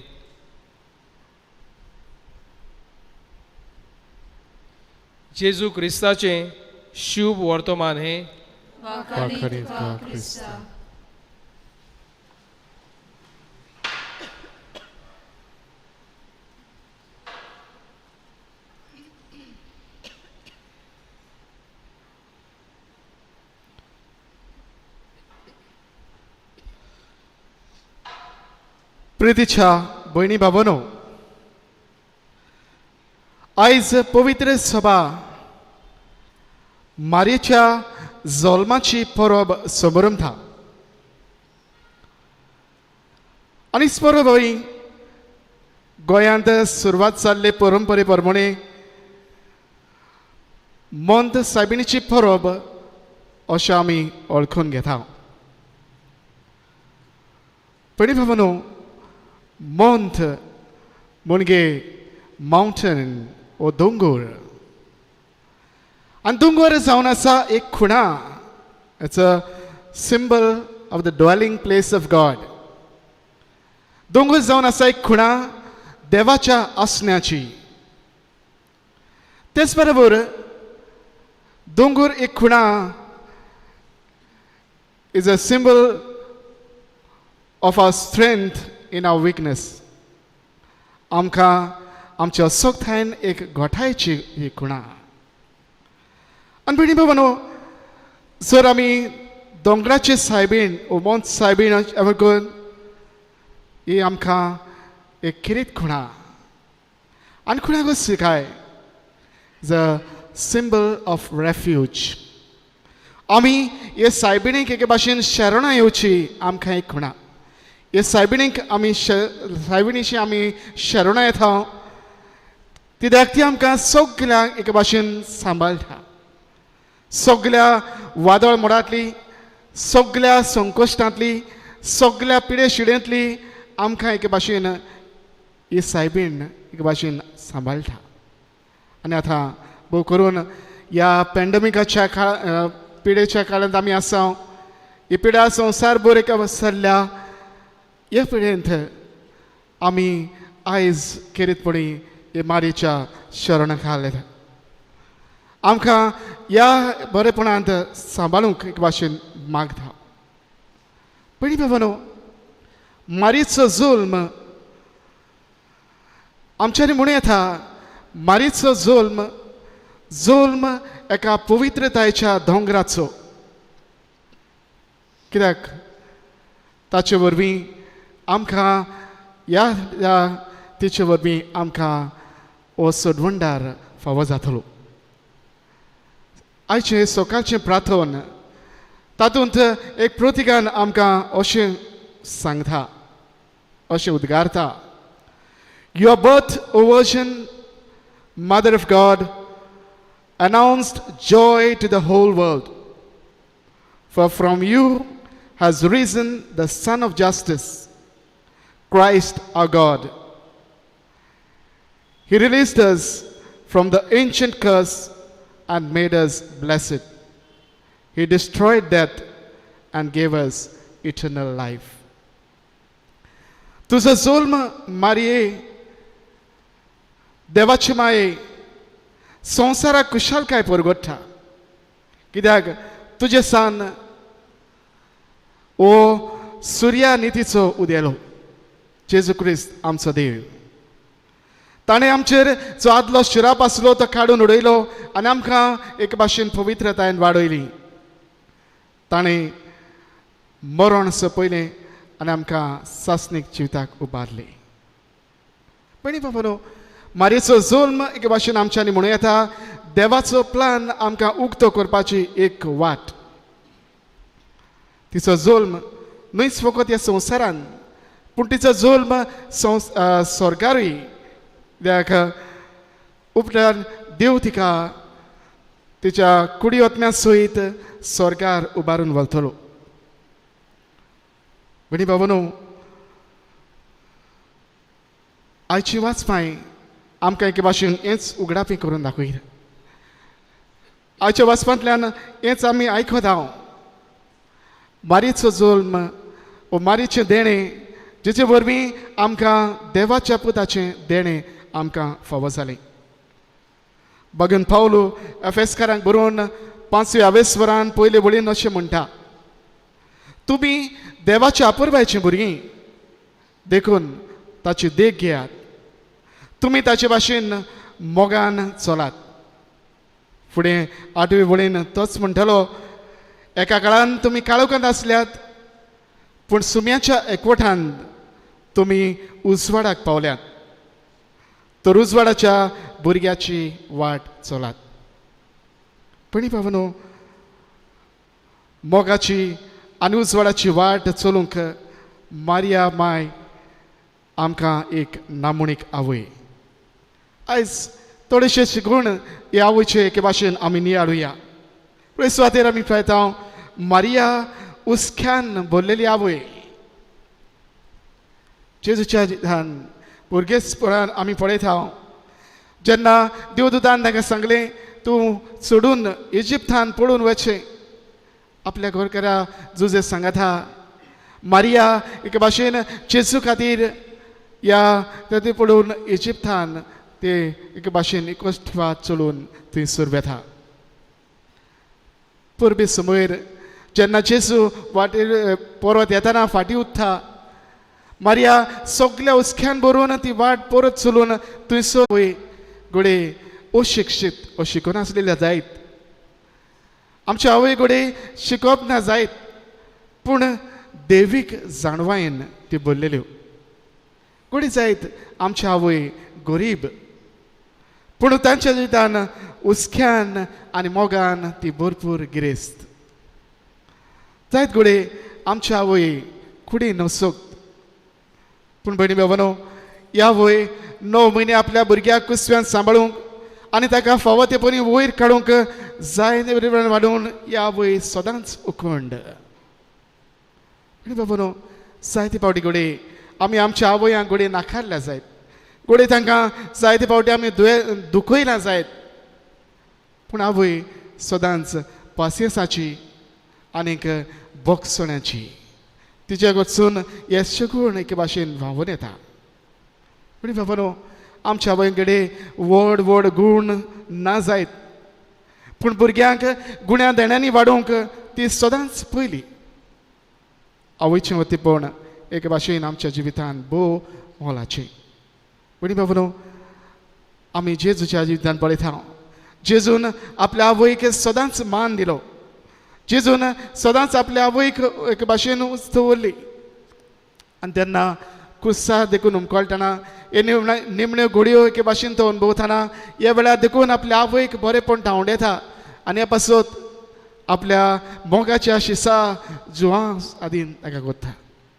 Speaker 1: जेजू क्रिस्ताचें शुभ वर्तमान हें.
Speaker 4: प्रितीच्या भयणी बाबांनो, आयज पवित्र सभा मारयेच्या जल्माची परब समरंभता आनी परब ही गोंयांत सुरवात जाल्ले परंपरे प्रमाणे मंत सायबिणीची परब अशें आमी वळखून घेता. पयलीं बाबांनो, मंत म्हणजे मावंटन ओ दोंगर आनी दोंगर जावन आसा एक खुणा. It's a symbol of the dwelling place of God. दोंगर जावन आसा एक खुणा देवाच्या आसण्याची. तेच बरोबर दोंगर एक खुणा is a symbol of our strength in our weakness. आमकां आमच्या असक्तायेन एक गोठायची ही खुणा. आनी भयणी बाबांनो, जर आमी दोंगराचे सायबीण ओ मोंत सायबीण करून ही आमकां एक खेरीत खुणा. आनी खुणा कसली काय? Is a symbol of refuge. आमी हे सायबिणीक एके भाशेन शरणां येवची आमकां एक खुणा. हे सायबिणीक आमी सायबिणीशी आमी शरणां येता कित्याक ती आमकां सगळ्यांक एके भाशेन सांबाळटा. सगळ्या वादळ मोडांतली, सगळ्या संकश्टांतली, सगळ्या पिडे शिडेंतली आमकां एके भाशेन ही सायबीण एके भाशेन सांबाळटा. आनी आतां भोव करून ह्या पॅन्डमिकाच्या काळ पिडेच्या काळांत आमी आसा. ही पिडा संवसार भर एका सरल्या. ह्या पिडेंत आमी आयज खेरीतपणी हे मारीच्या शरण घाले. आमकां ह्या बरेपणांत सांबाळूंक एक भाशेन मागता. पयलीं बाबांनो, मारीचो जुल्म आमच्यांनी म्हणूं येता, मारीचो जुल्म जुल्म एका पवित्रतायेच्या दोंगराचो. कित्याक ताचे वरवीं आमकां ह्या तिचे वरवीं आमकां हो सोडवणदार फावो जातलो. आयचें सकाळचें प्रार्थन तातूंत एक प्रतिकान आमकां अशें सांगता, अशें उद्गारता, Your birth, O Virgin, Mother of God, announced joy to the whole world. For from you has risen the Sun of Justice, Christ our God. He released us from the ancient curse and made us blessed. He destroyed death and gave us eternal life. तुजो जुल्म मारये, देवाची माये संवसाराक कुशालकाय परगट्टा. कित्याक तुजे सान ओ सुर्या नितीचो उदेलो जेजू क्रिस्त आमचो देव. ताणें आमचेर जो आदलो शिराप आसलो तो काडून उडयलो आनी आमकां एक भाशेन पवित्रतायेन वाडयली. ताणें मरण सोंपयलें आनी आमकां सासणीक जिविताक उबारलें. पयलीं बाबांनो, मारयेचो जुल्म एके भाशेन आमच्यांनी म्हणूं येता देवाचो प्लान आमकां उक्तो करपाची एक वाट. तिचो जल्म न्हयच फकत ह्या संवसारान पूण तिचो जल्म स्वर्गारूय, कित्याक उपरांत देव तिका तिच्या कुडी ओतम्या सयत स्वर्गार उबारून व्हरतलो. भयणी बाबांनो, आयची वाचपाय आमकां एके भाशेन हेंच उगडापी करून दाखयता. आयच्या वाचपांतल्यान हेंच आमी आयकत हांव, मारीचो जल्म वो मारीचें देणें जेचे वरवीं आमकां देवाच्या पुताचें देणें आमकां फावो जालें. भगन पावलो एफेसकारांक बरोवन 5व्या आवेस्वरान पयले वळीन अशें म्हणटा, तुमी देवाच्या अपुरबायचीं भुरगीं देखून ताची देख घेयात, तुमी ताचे भाशेन मोगान चलात. फुडें 8वे वळीन तोच म्हणटलो, एका काळान तुमी काळोखांत आसल्यात पूण सुम्याच्या एकवटान तुमी उजवाडाक पावल्यात, तर उजवाडाच्या भुरग्याची वाट चलात. पणी पावनो, मोगाची आनी उजवाडाची वाट चलूंक मारिया माय आमकां एक नामोणीक आवय. आयज थोडेशे शिकून हे आवयचे एके भाशेन आमी नियाळुया. पळय सुवातेर आमी पळयता मारिया हुस्क्यान भरलेली आवय. जेजूच्या जिवितान भुरगेपणान आमी पळयता जेन्ना देवदूतान ताका सांगलें तूं सोडून इजिप्तान पळून वचचें, आपल्या घरकारा जुजे सांगता मारिया एके भाशेन जेजू खातीर ह्या ते पळोवन इजिप्तान ते एके भाशेन एकच वाट चलून थंयसर वेता. परबे समयर जेन्ना जेजू वाटेर परत येतना फाटीं उत्ता, मारिया सगल्या हुस्क्यान भरून ती वाट परत चलून थंयसर वय. घडये अशिक्षीत शिकून आसलेल्या जायत, आमच्या आवय घडये शिकप ना जायत, पूण देवीक जाणवायेन ती भरलेल्यो. घडये जायत आमच्या आवय गरीब, पूण तांच्या जिवितान हुस्क्यान आनी मोगान ती भरपूर गिरेस्त. जायत घडये आमच्या आवय कुडी नसोक्त, पूण भयणी बाबांनो, ह्या आवय 9 म्हयने आपल्या भुरग्याक कुसव्यान सांबाळूंक आनी ताका फावो ते परी वयर काडूंक जाय ते वाडोवन ह्या आवय सदांच उखंड. भयणी बाबांनो, जायते फावटी घडये आमी आमच्या आवयांक घडये नाकारल्या जायत, घडये तांकां जायते फावटी आमी दुखयला जायत, पूण आवय सदांच पासियेंसाची आनीक बोगसण्याची. तिच्या कडसून हे सगूण एके भाशेन व्हांवून येता. पूण बाबांनो, आमच्या आवय कडेन व्हड व्हड गूण ना जायत, पूण भुरग्यांक गुण्या देण्यांनी वाडोवंक ती सदांच पयली. आवयचें वतीपण एके भाशेन आमच्या जिवितान भोव मोलाचें. पूण बाबांनो, आमी जेजूच्या जिवितान पळयता, जेजून आपल्या आवयक सदांच मान दिलो, जेजून सदांच आपल्या आवयक एके भाशेन उंच दवरली. आनी तेन्ना कुस्सा देखून उमकळटना हे निमण्यो घडयो एके भाशेन तो अणभवतना ह्या वेळार देखून आपल्या आवयक बरेंपण धांवडेता आनी ह्या पासत आपल्या मोगाच्या शिसा जुवां आदीन ताका कोत्ता,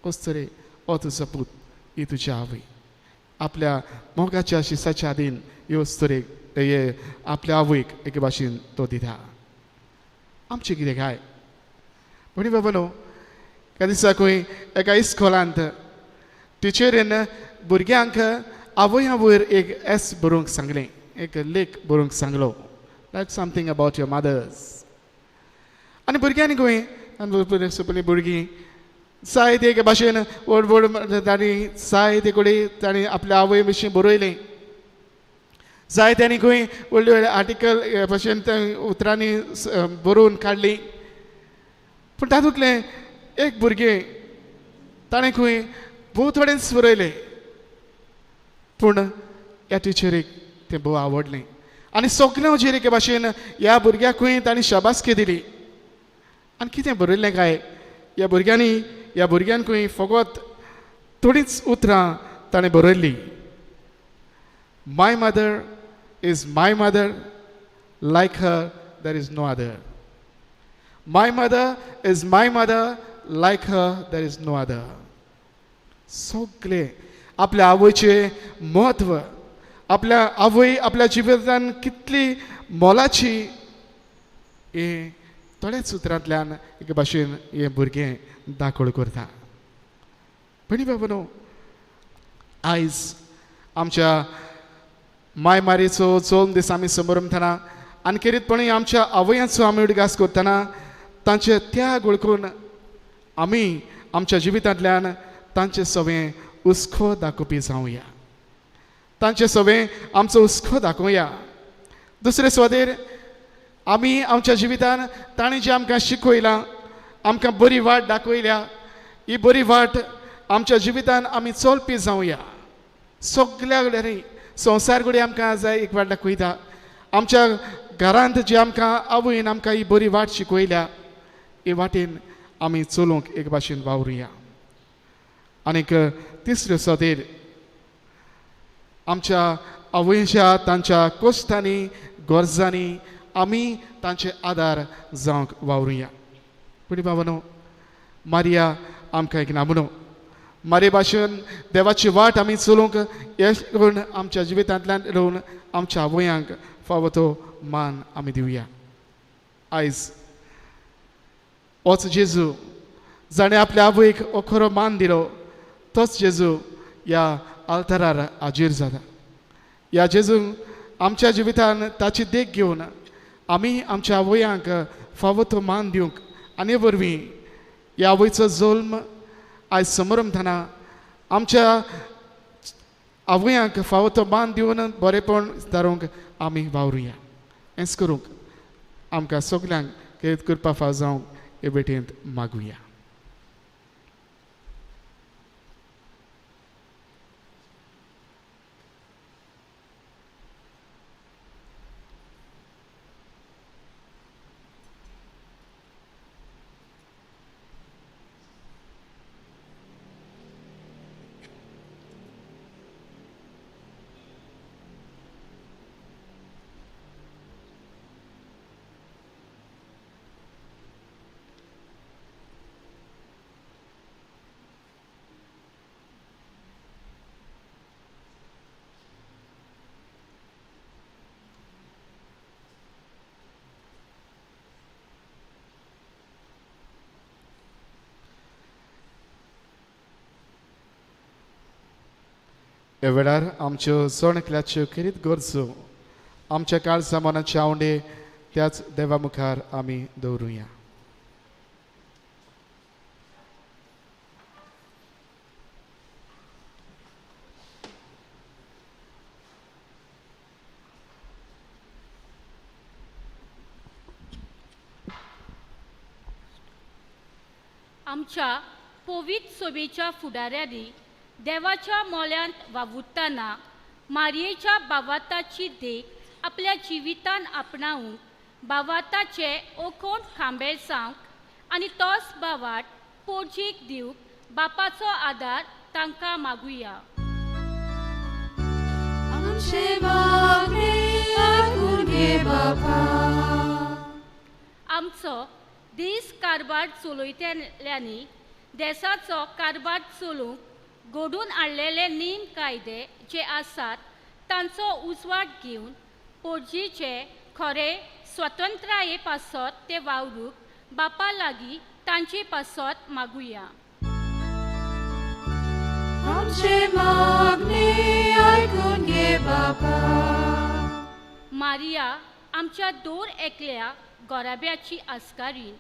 Speaker 4: कस तरे हो तुजो पूत, ही तुजी आवय. आपल्या मोगाच्या शिसाच्या आदीन ह्यो तरेक हे आपल्या आवयक एके भाशेन तो दिता. आमचें कितें काय भयणी बाबांनो, एका दिसा खंय एका इस्कोलांत टिचरीन भुरग्यांक आवया वयर एक एस बरोवंक सांगलें, एक लेख बरोवंक सांगलो, write something about your mothers. आनी भुरग्यांनी खंय सगळीं भुरगीं जायते एके भाशेन व्हड व्हड तांणी जायते कडेन तांणी आपल्या आवय विशीं बरयलें, जायते आनी खंय व्हडले व्हडले आर्टिकल भाशेन ते उतरांनी बरोवन काडली. पूण तातूंतलें एक भुरगें ताणें खंय भोव थोडेंच बरयलें, पूण ह्या टिचरीक तें भोव आवडलें आनी सगळ्यां चेर एके भाशेन ह्या भुरग्याकूय तांणी शाबासकी दिली. आनी कितें बरयल्लें काय ह्या भुरग्यांनी, ह्या भुरग्यांकूय फकत थोडींच उतरां ताणें बरयल्लीं, my mother is my mother, like her there is no other. My mother is my mother, like her there is no other. सगळे आपल्या आवयचें म्हत्व, आपल्या आवय आपल्या जिवितान कितली मोलाची हें थोड्याच उतरांतल्यान एके भाशेन हें भुरगें दाखोळ करता. भयणी बाबांनो, आयज आमच्या माय मारीचो जल्म दीस आमी समरमतना आनी खेरीतपणी आमच्या आवयांचो आमी उडगास करतना तांचे त्याग वळखून आमी आमच्या जिवितांतल्यान तांचे सवें हुस्को दाखोवपी जावया, तांचे सवें आमचो हुस्को दाखोवया. दुसरे सुवातेर आमी आमच्या जिवितान तांणी जें आमकां शिकयलां, आमकां बरी वाट दाखयल्या, ही बरी वाट आमच्या जिवितान आमी चलपी जावया. सगल्या कडेन संवसार कडेन आमकां जाय एक वाट दाखयता. आमच्या घरांत जी आमकां आवयन आमकां ही बरी वाट शिकयल्या, ही वाटेन आमी चलूंक एक भाशेन वावरुया. आनीक तिसऱ्यो सुवातेर आमच्या आवयच्या तांच्या कश्टांनी गरजांनी आमी तांचे आदार जावंक वावरुया. पूण बाबानो, मारिया आमकां एक नामनो, मारे भाशेन देवाची वाट आमी चलूंक यश करून आमच्या जिवितांतल्यान येवन आमच्या आवयांक फावो तो मान आमी दिवया. आयज होच जेजू जाणें आपल्या आवयक हो खरो मान दिलो, तोच जेजू ह्या आल्तारार हाजीर जाता. ह्या जेजून आमच्या जिवितान ताची देख घेवन आमी आमच्या आवयांक फावो तो मान दिवंक आनी वरवीं ह्या आवयचो जल्म आयज समरमतना आमच्या आवयांक फावो तो मान दिवन बरेपण दारूंक आमी वावरुया. हेंच करूंक आमकां सगल्यांक खेरीत करपा फाव जावंक हे भेटेंत मागुया. ह्या वेळार आमच्यो जण एकल्याच्यो खेरीत गरजो आमच्या काळजा मनाचे आवंडे त्याच देवा मुखार आमी दवरुया.
Speaker 6: आमच्या पवित्र सभेच्या फुडाऱ्यांनी देवाच्या मोल्यांत वावुरतना मारयेच्या बावाताची देख आपल्या जिवितान आपणावंक बावाताचे ओखोण खांबे जावंक आनी तोच बावाट पोरजीक दिवंक बापाचो आदार तांकां मागुया. आमचो दीस कारभार चलयतल्यांनी देसाचो कारभार चलोवंक घडून हाडलेले नेम कायदे जे आसात तांचो उजवाड घेवन पोरजीचे खरे स्वतंत्राये पासत ते वावरूंक बापा लागीं तांचे पासत मागुया. मारिया आमच्या दर एकल्या गोराब्याची आस्कारीन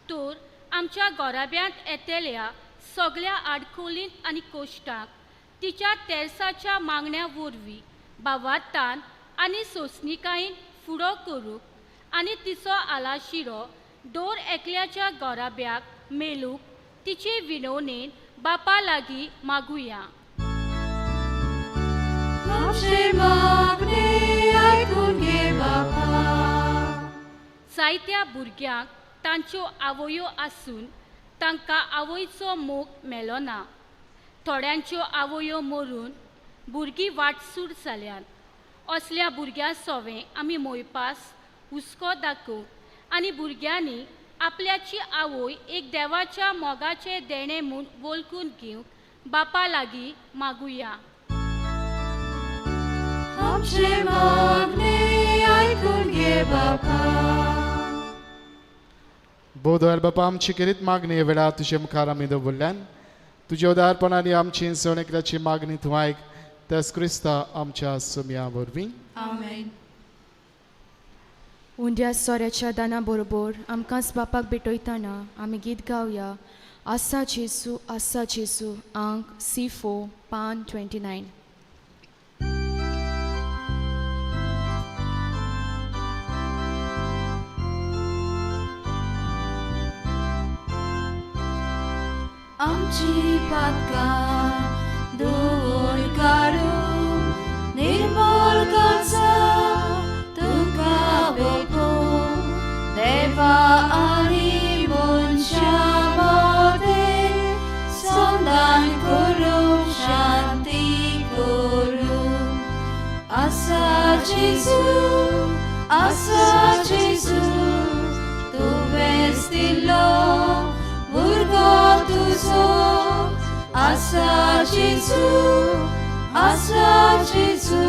Speaker 6: तर आमच्या गोराब्यांत येतल्या सगळ्या आडखोलींत आनी कोश्टांक तिच्या तेर्साच्या मागण्या वरवीं बावातान आनी सोंसणिकायेन फुडो करूंक आनी तिचो आलाशिरो दर एकल्याच्या गोराब्याक मेळूंक तिचे विनवणेन बापा लागीं मागुया. जायत्या भुरग्यांक तांच्यो आवयो आसून तांकां आवयचो मोग मेलो ना. थोड्यांच्यो आवयो मरून भुरगीं वाटसूर जाल्यात. असल्या भुरग्यां सोवें आमी मोयपास हुस्को दाखोवंक आनी भुरग्यांनी आपल्याची आवय एक देवाच्या मोगाचें देणें म्हूण वळखून घेवंक बापा लागीं मागुया.
Speaker 2: आमचे मागणे आयकून घे बापा.
Speaker 4: बोधोल बापा आमची खेरीत मागणी वेळा तुजे मुखार आमी दवरल्यान तुज्या उदारपणान आनी आमची जण एकल्याची मागणी तूं आयक त्याच क्रिस्ता आमच्या सुमया वरवीं.
Speaker 11: आमेन.
Speaker 5: उंड्या सोऱ्याच्या दाना बरोबर आमकांच बापाक भेटयतना आमी गीत गावया आसा जेजू आसा जेजू आंक C4 पान 29.
Speaker 2: आमची पातकां धुवन काडून निर्मळ करचा तुका भेटूं देवा आनी मनशां मदें संधान करूं शांती करूं. आसा जेजू आसा जेजू तुवेंच दिलो भुरगो तुजो. आसा जेजू आसा जेजू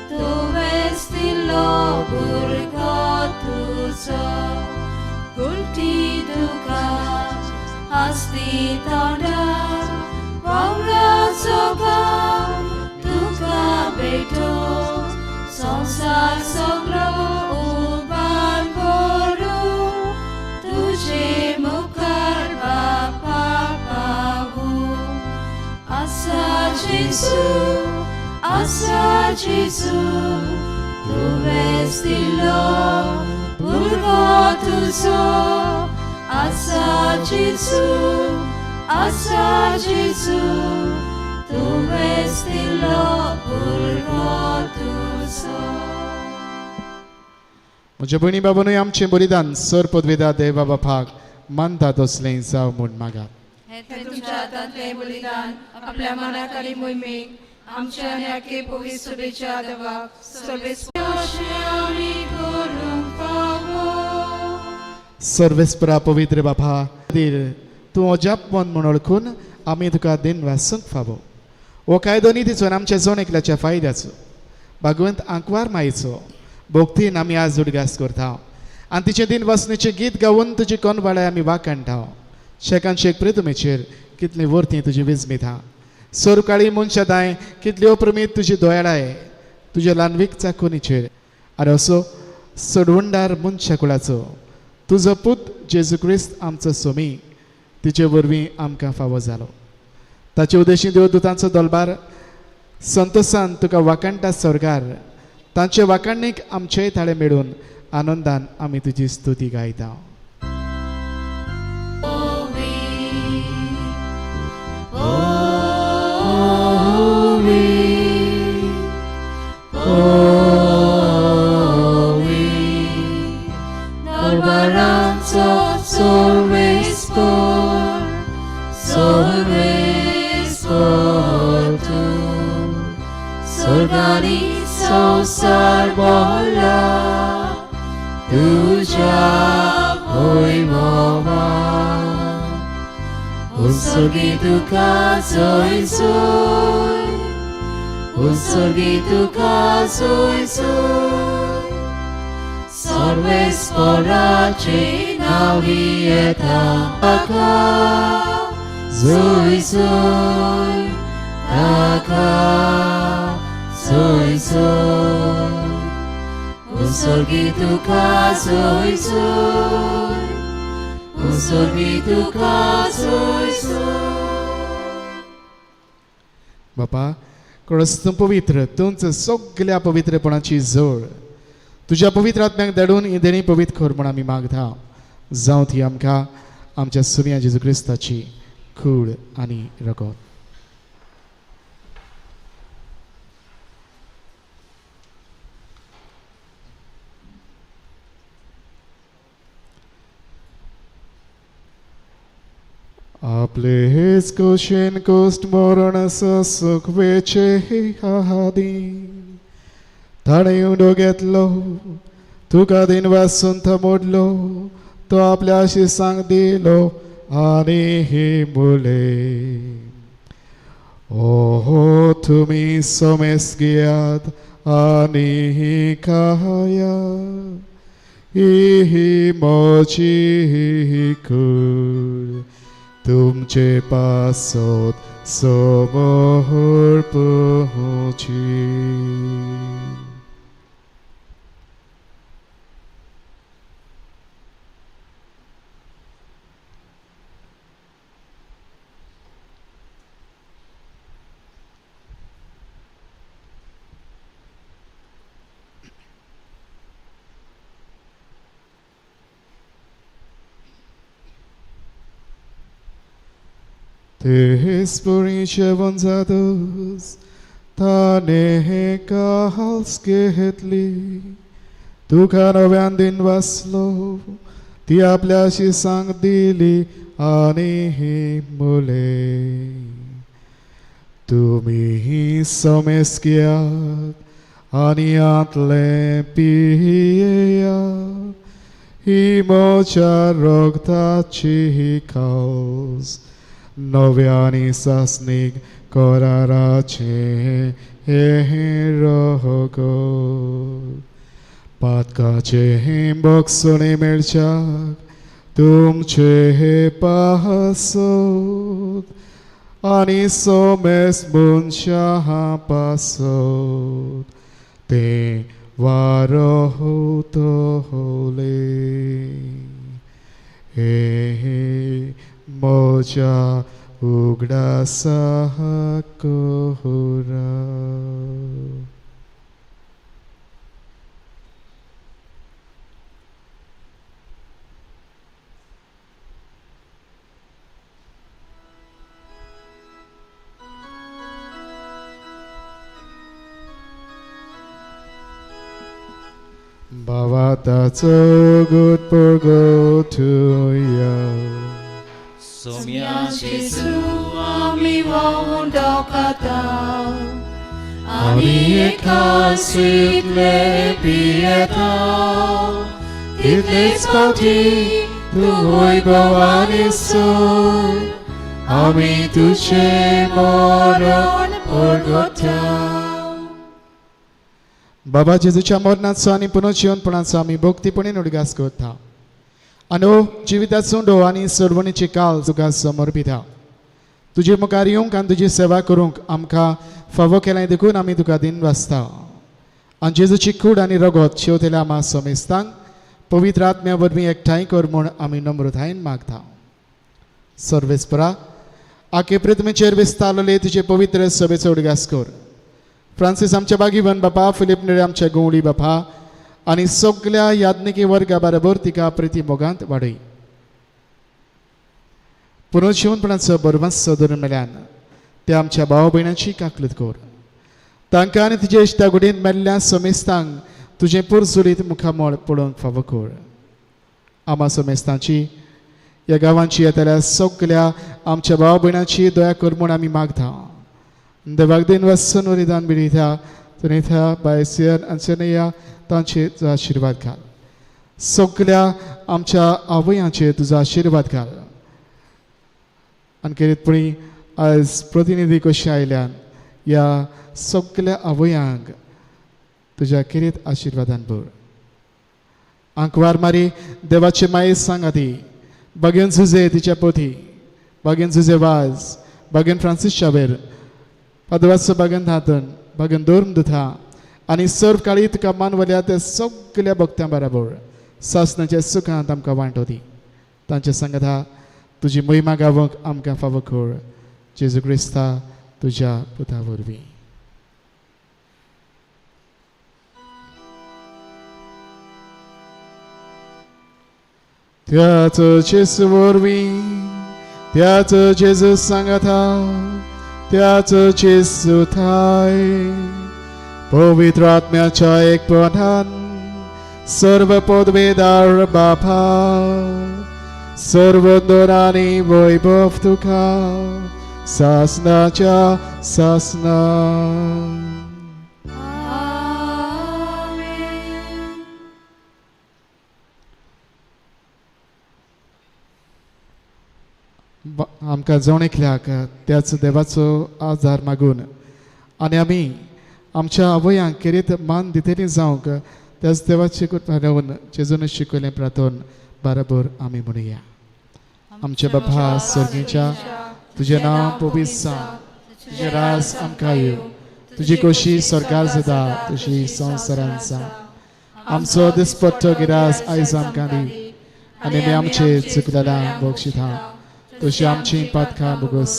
Speaker 2: तुवेंच दिलो भुरगो तुजो. गुलटी तुका आसती तोंडार वावराचो गांव तुका भेटो संवसार सगळो उबार करूं तुजे मुखार बापा पावूं. आसा जेजू आसा जेजू तुवेंच दिलो भुरगो तुजो. आसा जेजू आसा जेजू तुवेंच दिलो भुरगो तुजो.
Speaker 4: म्हज्या भयणी बाबानूय आमचें बलिदान सर पदवेदा देवा बापाक मानता तसलें जावं म्हूण मागात.
Speaker 11: हें तुमच्या हातांतलें बलिदान आपल्या मनाक आनी मोहिमेक आमच्या आनी आखे पवित्र सभेच्या देवाक सर्वेस्पर
Speaker 4: सर्वेस्परा पवित्र बापा खातीर तूं अजापमन म्हूण वळखून आमी तुका दिन वासूंक फावो. हो कायदो नितीचो आनी आमच्या जण एकल्याच्या फायद्याचो भगवंत आंकवार मायचो भक्तीन आमी आज उडगास करता आनी तिचें दिन वासनेचें गीत गावन तुजी कोनवाळाय आमी वाखाणटा. शेकान शेक प्रितुमेचेर कितली वर्ती तुजी विजमिता सोरकाळी मनशां दाय कितली अप्रमीत तुजी दोयाळाय तुज्या ल्हानवीक चाकुनीचेर आनी असो सोडवणदार मनशा कुळाचो तुजो पूत जेजू क्रिस्त आमचो सोमी तिचे वरवीं आमकां फावो जालो. ताचे उद्देशी देवदूतांचो दलबार संतोसान तुका वाखाणटा स्वर्गार तांचे वाखाणीक आमचेय थाळे मेळून आनंदान आमी तुजी स्तुती गायता.
Speaker 2: संसार बोला तुझ्या भोयमोवान उत्सर्गी तुका जोय जोय उत्सर्गी तुका जोय जोय सर्वेस्पराचे नावी येता ताका जोय जोय ताका जोय जोय उत्सर्गी तुका जोय जोय उत्सर्गी तुका जोय जोय.
Speaker 4: बापा कडस तूं पवित्र तुमच सगल्या पवित्रपणाची जोड तुज्या पवित्र आत्म्याक धाडून ही देणी पवित्र कर म्हूण आमी मागता. जावं ती आमकां आमच्या सुम्या जेजू क्रिस्ताची कूड आनी रगत. आपले हेच कोशेन कोस्ट मरण सुख वेचे हादी ताणें उडो घेतलो तुका दिनवासून मोडलो तो आपल्या शिसांक दिलो आनी ही मुले ओहो तुमी सोमेस घेयात आनी ही खायात ही म्हजी कूड तुमचे पासत समोर पोची. तेच जेवण जातच ताणें काल्स घेतली तुका नव्यान दिन वाचलो ती आपल्या शिसांक दिली आनी ही मुले तुमी समेस घेयात आनी आंतलें पियेयात ही म्हज्या रगताची काल्स नव्यानी सासनीक कराराचें हें रगत पातकाचें बक्षणे मेळच्याक तुमचे पासत आनी सोमेस मनशां पासत तें वारोतले. हे म्हज्या उगडासाक करा. भावाताचो गुट परगटुया.
Speaker 2: सोम्या जेजू आमी वावून दाखता आनी एकाच इतले पियेता तितलेच फावटी तूं वैभव आनी सूर आमी तुजें मरण परगटा.
Speaker 4: बाबा जेजूच्या मरणाचो आनी पुनर्जिवनपणाचो आमी भक्तीपणीन उडगास करता आनी ओ जिविताचो डो आनी सोडवणीची काल तुका समर्पिता. तुजे मुखार येवंक आनी तुजी सेवा करूंक आमकां फावो केलां देखून आमी तुका दिन वाचता. आनी जेजूची कूड आनी रगत शेवतेल्या आमा समेस्तांक पवित्र आत्म्या वरवीं एकठांय कर म्हूण आमी नम्रतायेन मागता. सर्वेस्परा आखे पृथ्वीचेर विस्तारलेले तुजे पवित्र सभेचो उडगास कर. फ्रांसीस आमच्या बागीवन बापा, फिलीप नेरे आमच्या गवळी बापा आनी सगल्या याज्ञिकी वर्गा बरोबर तिका प्रिती मोगांत वाडय. पुनर्जिवनपणाचो बरवास धरून मेल्यान त्या आमच्या भाव भयणांची काकलूत कर. तांकां आनी तुजे इश्टागुडीन मेल्ल्या समेस्तांक तुजें पुरसुरीत मुखामळ पळोवंक फावो कर. आमा समेस्तांची ह्या गांवांची येतल्या सगल्या आमच्या भाव भयणांची दया कर म्हूण आमी मागता. देवाक दिन वसन वरिदान बिरिथ्या तुनिथ्या बायसियन अंचनया तांचे तुजो आशिर्वाद घाल. सगल्या आमच्या आवयांचेर तुजो आशिर्वाद घाल. आनी खेरीतपणी आयज प्रतिनिधी कशी आयल्यान ह्या सगल्या आवयांक तुज्या खेरीत आशिर्वादान भर. आंकवार मारी देवाचे माये सांगाती बागेन जुजे तिच्या पोथी, बागेन जुजे वाज, बागेन फ्रांसीस शावेर, पादवाचो बागेन धातन, बागेन दोर्म दुथा आनी सर्व काळी तुका मानवल्या त्या सगल्या भक्त्यां बराबर सासनाच्या सुखांत आमकां वांटो दी. तांचे सांगता तुजी महिमा गावंक आमकां फावो कर. जेजू क्रिस्ता तुज्या पुता वरवीं. त्याच जेजू वरवीं, त्याच जेजू सांगता, त्याच जेजू थाय पवित्र आत्म्याच्या एकपणान सर्व पदवेदार बापा सर्व दोरांनी वैभव तुका सासनाच्या सासना.
Speaker 2: आमेन.
Speaker 4: आमकां जण एकल्याक त्याच देवाचो आदार मागून आनी आमी आमच्या आवयांक खेरीत मान दितली जावंक त्याच देवाची कृपा घेवन जेजून शिकयलें प्रार्थन बराबर आमी म्हणुया. आमच्या बाबा सर्गीच्या, तुजें नांव पवित्र जावं, तुजें राज आमकां येवं, तुजी खोशी स्वर्गार जाता तशी संवसारांत जावं. आमचो दिसपट्टो गिरास आयज आमकां दी आनी आमी आमचे चुकलेल्या बक्षिता तशी आमची पातकां भोगोस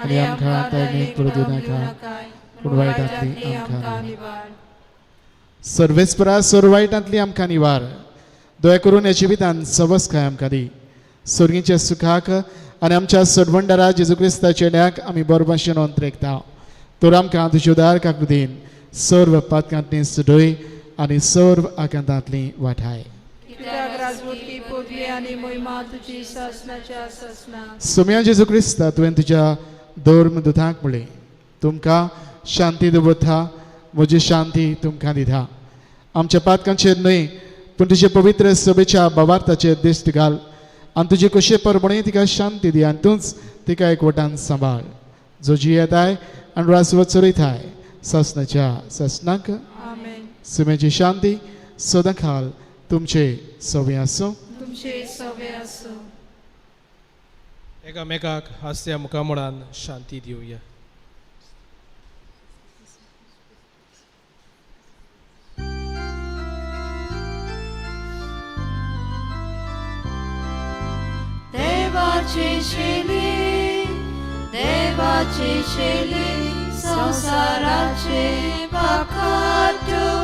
Speaker 4: आनी आमकां ताणें पडूं दिनाका, पूण वायटांतली आमकां निवार. सर्वेस्परा सर्व वायटांतली आमकां निवार. दया करून ह्या जिवितान सवस्काय आमकां दी. सर्गीच्या सुखाक आनी आमच्या सरवंडारा जेजू क्रिस्ताच्या न्याक आमी बरे भाशेन अंतरेकता. तर आमकां तुज्या उदार काकुळटेन सर्व पातकांतली सुडय आनी सर्व आकांतांतली वाठाय. सोम्या जेजू क्रिस्ता, तुवें तुज्या धर्म दुतांक म्हणलें, तुमकां शांती दवरता, म्हजी शांती तुमकां दिता. आमच्या पातकांचेर न्हय पूण तुजे पवित्र सभेच्या भावार्थाचेर दिश्ट घाल आनी तुजे कशे परमणे तिका शांती दी आनी तूंच तिका एकवटान सांबाळ, जो जियेताय आनी राजवट चलयताय सासणाच्या सासणाक. सुम्याची शांती सदांकाल तुमचे सवे आसूं.
Speaker 1: एकामेकाक हास्या मुखामळान शांती दिवया.
Speaker 11: देवाची शेली, देवाची शेली, संवसाराचे पाखाटुले,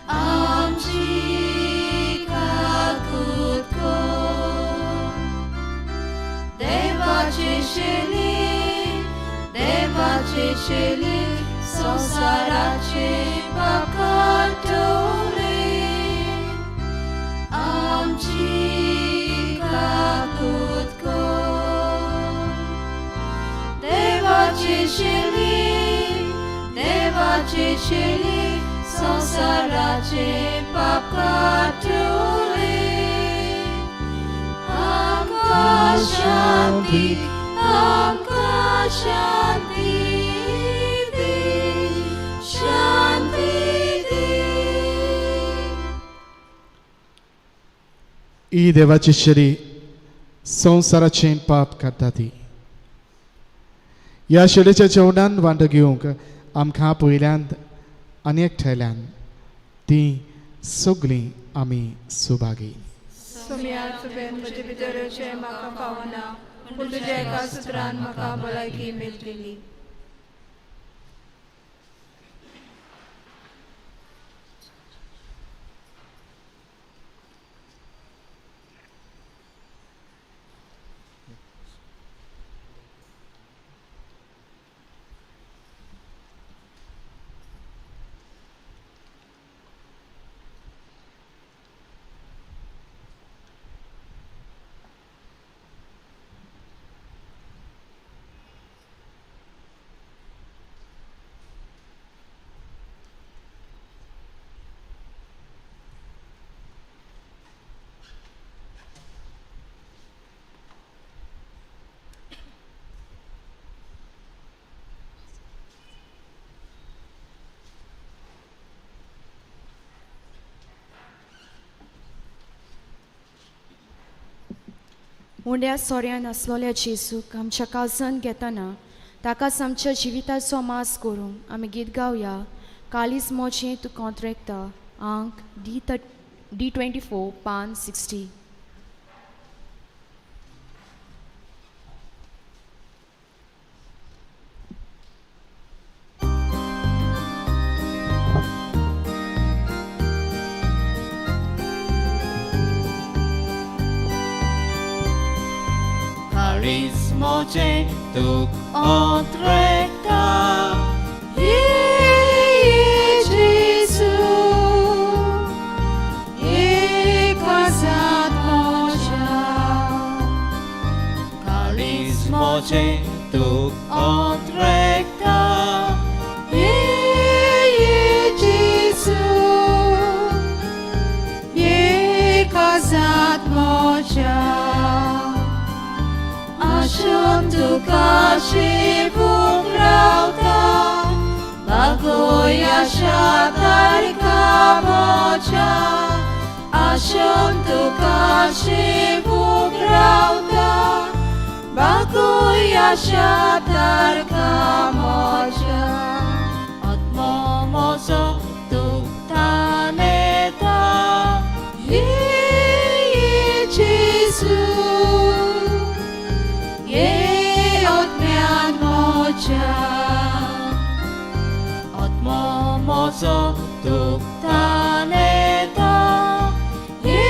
Speaker 11: आमची काकूत कर. देवाची शेली, देवाची शेली, संवसाराचे पाखाटुले, आमची काकूत कर. देवाची शेली, देवाची शेली, संवसाराचे पाप काडटले, आमकां शांती, आमकां शांती दी, शांती दी.
Speaker 4: ही देवाची शरी संवसाराचें पाप काडटा ती. ह्या शेळेच्या जेवणान वांटो घेवंक आमकां पयल्यान आनी एकठांयल्यान ती सगळीं आमी सुभागी.
Speaker 11: सोम्या, तुवें म्हजे भितर येवचें म्हाका फावना, पूण तुज्या एका सुत्रान म्हाका भलायकी मेळटली.
Speaker 5: उंड्या सोऱ्यान आसलोल्या जेजूक आमच्या काळजान घेतना ताकाच आमच्या जिविताचो मास करूंक आमी गीत गावया. कालीज मोजें तूं कोंत्रेकता, आंक डी 24 पान 60.
Speaker 2: Moje tuk entreta,
Speaker 11: Ye Jesu, ye kazat moja.
Speaker 2: Kalis moje tuk entreta,
Speaker 11: Ye Jesu, ye kazat moja.
Speaker 2: आशून तुका शिवूंक रावता बागोय आशा तारका मोजा आशून तुका शिवूंक रावता बागोय आशा तारका मोजा आत्मो मोजो तुका नेता ये जेजू ये आत्म्यान मोजा आत्मो मोजो तुका नेता ये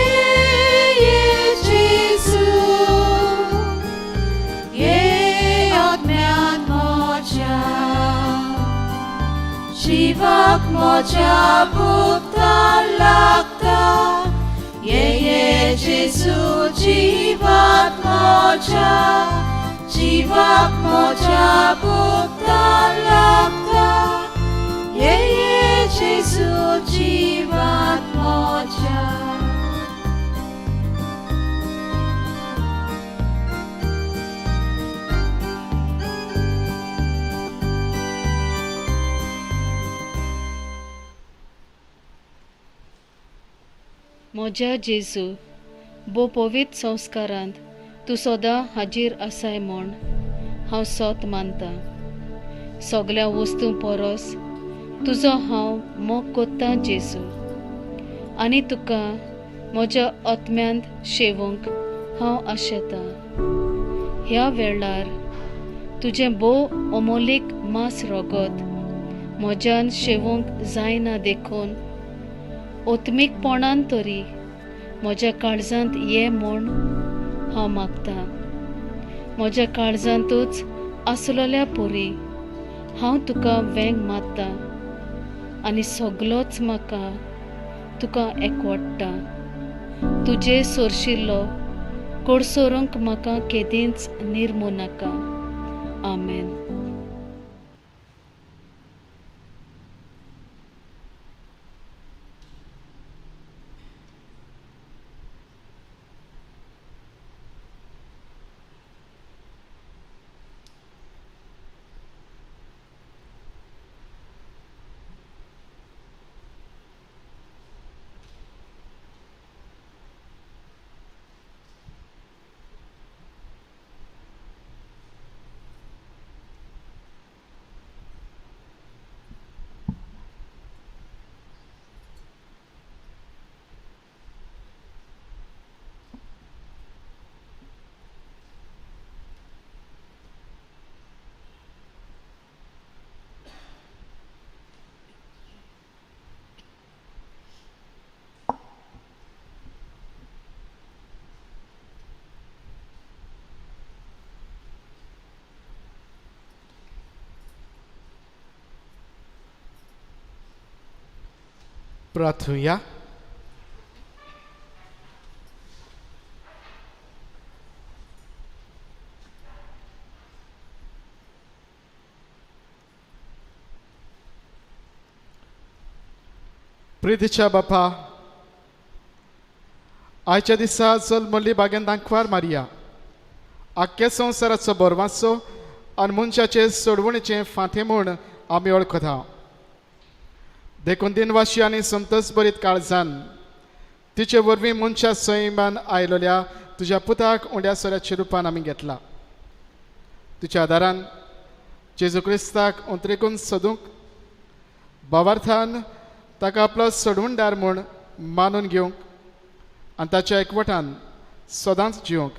Speaker 2: जेजू ये आत्म्यान मोजा जिवाक मोजा भुगता लागता ये ये जेजू जिवाक मोजा जिवाक मोजा भुगता लागता ये ये जेजू जिवाक मोजा.
Speaker 12: म्हज्या जेजू भोव पवित्र संस्कारांत तूं सदां हाजीर आसाय म्हूण हांव सोत मानता. सगळ्या वस्तूं परस तुजो हांव मोग कोत्तां जेजू आनी तुका म्हज्या आत्म्यांत शेवूंक हांव आशेतां. ह्या वेळार तुजें भोव अमोलीक मांस रगत म्हज्यान शेवूंक जायना देखून ओत्मीकपणान तरी म्हज्या काळजांत ये म्हूण हांव मागतां. म्हज्या काळजांतूच आसलेल्या पुरी हांव तुका वेंग मारता आनी सगलोच म्हाका तुका एकवडटा. तुजे सोरशिल्लो कोडसोरूंक म्हाका केदींच निर्मू नाका. आमेन.
Speaker 4: प्रार्थुया. प्रितीच्या बापा, आयच्या दिसा जल्मल्ली बागेन दांकवार मारिया आख्ख्या संवसाराचो बरवाचो आनी मनशाचे सोडवणेचें फांतें म्हूण आमी वळखता. देखून दिनवाशी आनी संतोष बरीत काळजान तिचे वरवीं मनशा सैमान आयलोल्या तुज्या पुताक उंड्या सोऱ्याच्या रुपान आमी घेतला. तुज्या आदारान जेजू क्रिस्ताक उंतरेकून सोदूंक भावार्थान ताका आपलो सोडवणदार म्हूण मानून घेवंक आनी ताच्या एकवटान सदांच जिवंक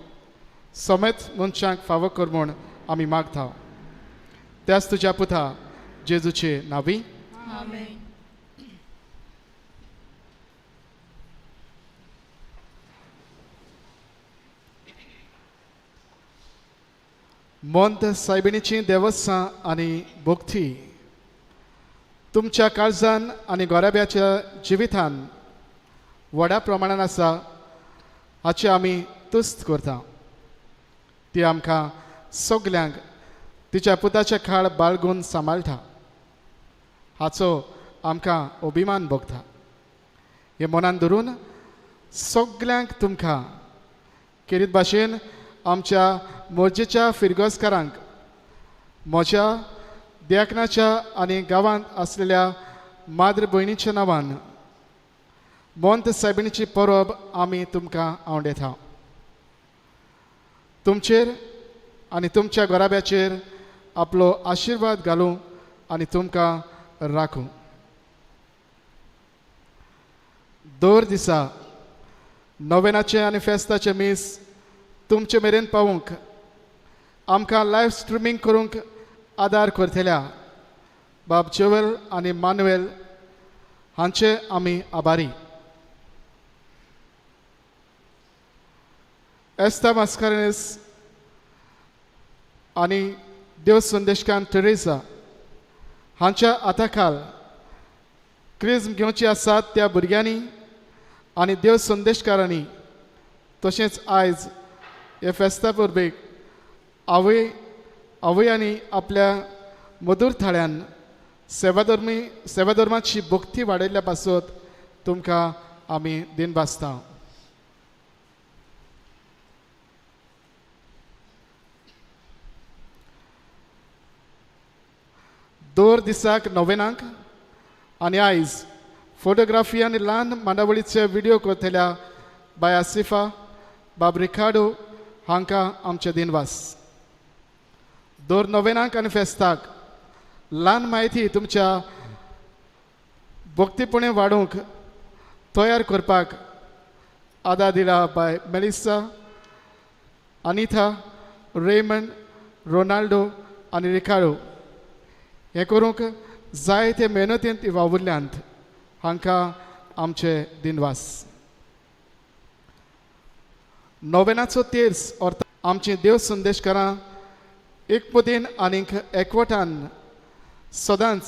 Speaker 4: समेत मनशांक फावो कर म्हूण आमी मागता. त्याच तुज्या पुता जेजूचे नांवी.
Speaker 11: आमेन.
Speaker 4: मोंत सायबिणीचीं देवस्थां आनी भक्ती तुमच्या काळजान आनी गोराब्याच्या जिवितान व्हडा प्रमाणान आसा हाची आमी तुस्त करता. ती आमकां सगल्यांक तिच्या पुताच्या काळ बाळगून सांबाळटा हाचो आमकां अभिमान भोगता. हे मनान धरून सगल्यांक तुमकां खेरीत भाशेन आमच्या मोर्जेच्या फिरगोजकारांक म्हज्या देखनाच्या आनी गांवांत आसलेल्या माद्र भयणीच्या नांवान मोंत सायबिणीची परब आमी तुमकां आवडेता. तुमचेर आनी तुमच्या घराब्याचेर आपलो आशिर्वाद घालूं आनी तुमकां राखूं. दर दिसा नोवेनाचें आनी फेस्ताचें मीस तुमचे मेरेन पावूंक आमकां लायव्ह स्ट्रिमींग करूंक आदार करतल्या बाब जोवेल आनी मानुएल हांचे आमी आभारी. एस्ता मास्कारेन्हस आनी देव संदेशकान टेरेसा हांच्या आताखाल क्रिज्म घेवची आसात त्या भुरग्यांनी आनी देव संदेशकारांनी तशेंच आयज हे फेस्ता परबेक आवय आवयांनी आपल्या मधूर थाळ्यान सेवाधर्माची भक्ती वाडयल्ल्या पासत तुमकां आमी दिन भासता. दर दिसाक नोवेनाक आनी आयज फोटोग्राफी आनी ल्हान मांडावळीचे व्हिडियो करतल्या बाय आसिफा बाब रिकार्डो हांकां आमचे दिनवास. दर नोवेनाक आनी फेस्ताक ल्हान म्हायती तुमच्या भक्तीपणे वाडोवंक तयार करपाक आदार दिला बाय मेलिसा, अनिथा, रेमंड, रोनाल्डो आनी रिकार्डो. हें करूंक जायते मेहनतीन ती वावुरल्यांत हांकां आमचे दिनवास. नोवेनाचो तेर्स अर्थ आमचे देव संदेशकारां एकमतीन आनीक एकवटान सदांच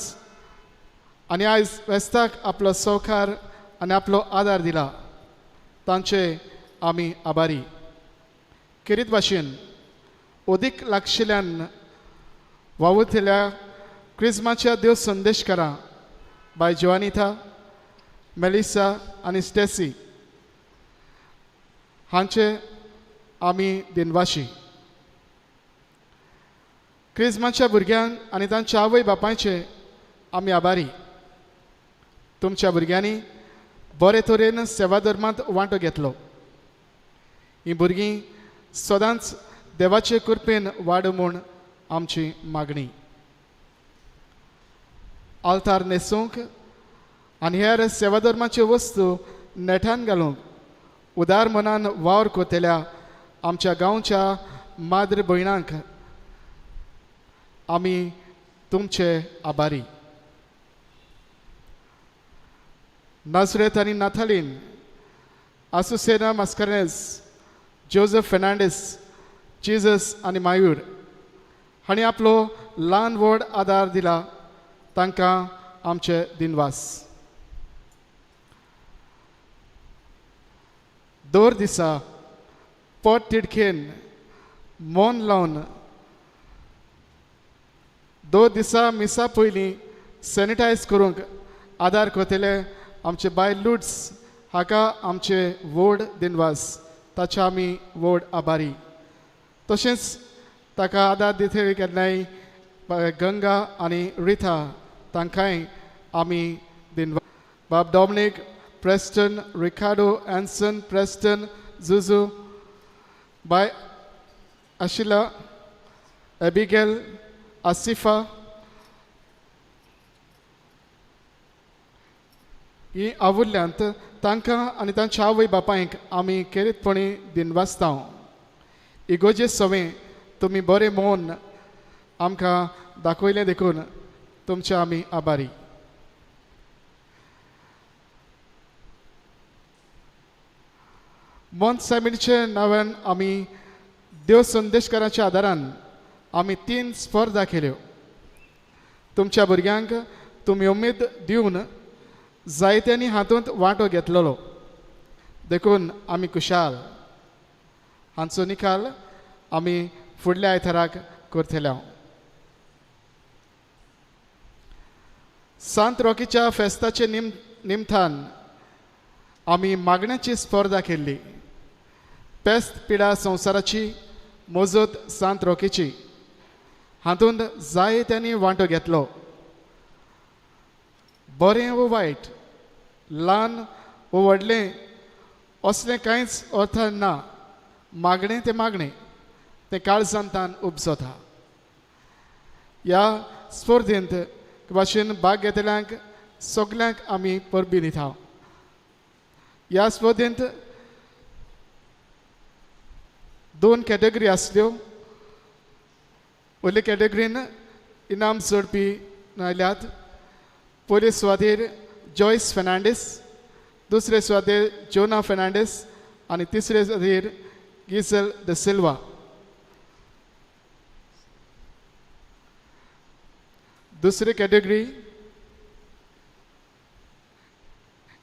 Speaker 4: आनी आयज फेस्ताक आपलो सहकार आनी आपलो आदार दिला तांचे आमी आभारी. खेरीत भाशेन अदीक लागशिल्ल्यान वावुरतल्या क्रिज्माच्या देव संदेशकारां बाय जोआनिथा, मेलिसा आनी स्टेसी हांचे आमी दिनवाशी. क्रिज्माच्या भुरग्यांक आनी तांच्या आवय बापायचे आमी आभारी. तुमच्या भुरग्यांनी बरे तरेन सेवा धर्मांत वांटो घेतलो. हीं भुरगीं सदांच देवाचे कृपेन वाड म्हूण आमची मागणी. आल्तार न्हेसूंक आनी हेर सेवा धर्माच्यो वस्तू नेटान घालूंक उदार मनान वावर करतल्या आमच्या गांवच्या माद्र भयणांक आमी तुमचे आभारी. नाजरेत आनी नाथालीन, आसुसेना मास्करेन्हस, जोजफ फेर्नांडीस, जेजस आनी मायूर हांणी आपलो ल्हान व्हड आदार दिला तांकां आमचे दिनवास. दर दिसा पोट तिडकेन मन लावन दर दिसा मिसा पयलीं सॅनिटायज करूंक आदार करतले आमचे बाय लुट्स हाका आमचे व्हड दिनवास, ताचे आमी व्हड आभारी. तशेंच ताका आदार दितले केन्नाय गंगा आनी रिथा तांकांय आमी दिनवास. बाब डॉमनीक, प्रेस्टन, रिकार्डो, एन्सन, प्रेस्टन, जुजू, बाय आशिला, एबिगेल, आसिफा ही आवुरल्यांत तांकां आनी तांच्या आवय बापायक आमी खेरीतपणी दिनवासता. इगोजे सवें तुमी बरें मन आमकां दाखयलें देखून तुमचे आमी आभारी. मोंत सायबिणीचे नांवान आमी देव संदेशकाराच्या आदारान आमी 3 स्पर्धा केल्यो. तुमच्या भुरग्यांक तुमी उमेद दिवन जायत्यांनी हातूंत वांटो घेतलेलो देखून आमी खुशाल. हांचो निकाल आमी फुडल्या आयताराक करतले. सांत रॉकीच्या फेस्ताचे निमतान आमी मागण्याची स्पर्धा केल्ली. पेस्त पिडा संवसाराची मोजत सांत रोकेची हातूंत जाय त्यांनी वांटो घेतलो. बरें वो वायट, ल्हान वो व्हडलें असलें कांयच अर्थ ना. मागणें तें मागणें, तें काळजांतान उपजता. ह्या स्पर्धेंत भाशेन भाग घेतल्यांक सगल्यांक आमी परबी दिता. ह्या स्पर्धेंत 2 कॅटेगरी आसल्यो. पयले कॅटेगरीन इनाम जोडपी आयल्यात. पयले सुवातेर जॉयस फेर्नांडीस, दुसरे सुवातेर जोना फेर्नांडीस आनी तिसरे सुवातेर गिझल the Silva. दुसरी कॅटेगरी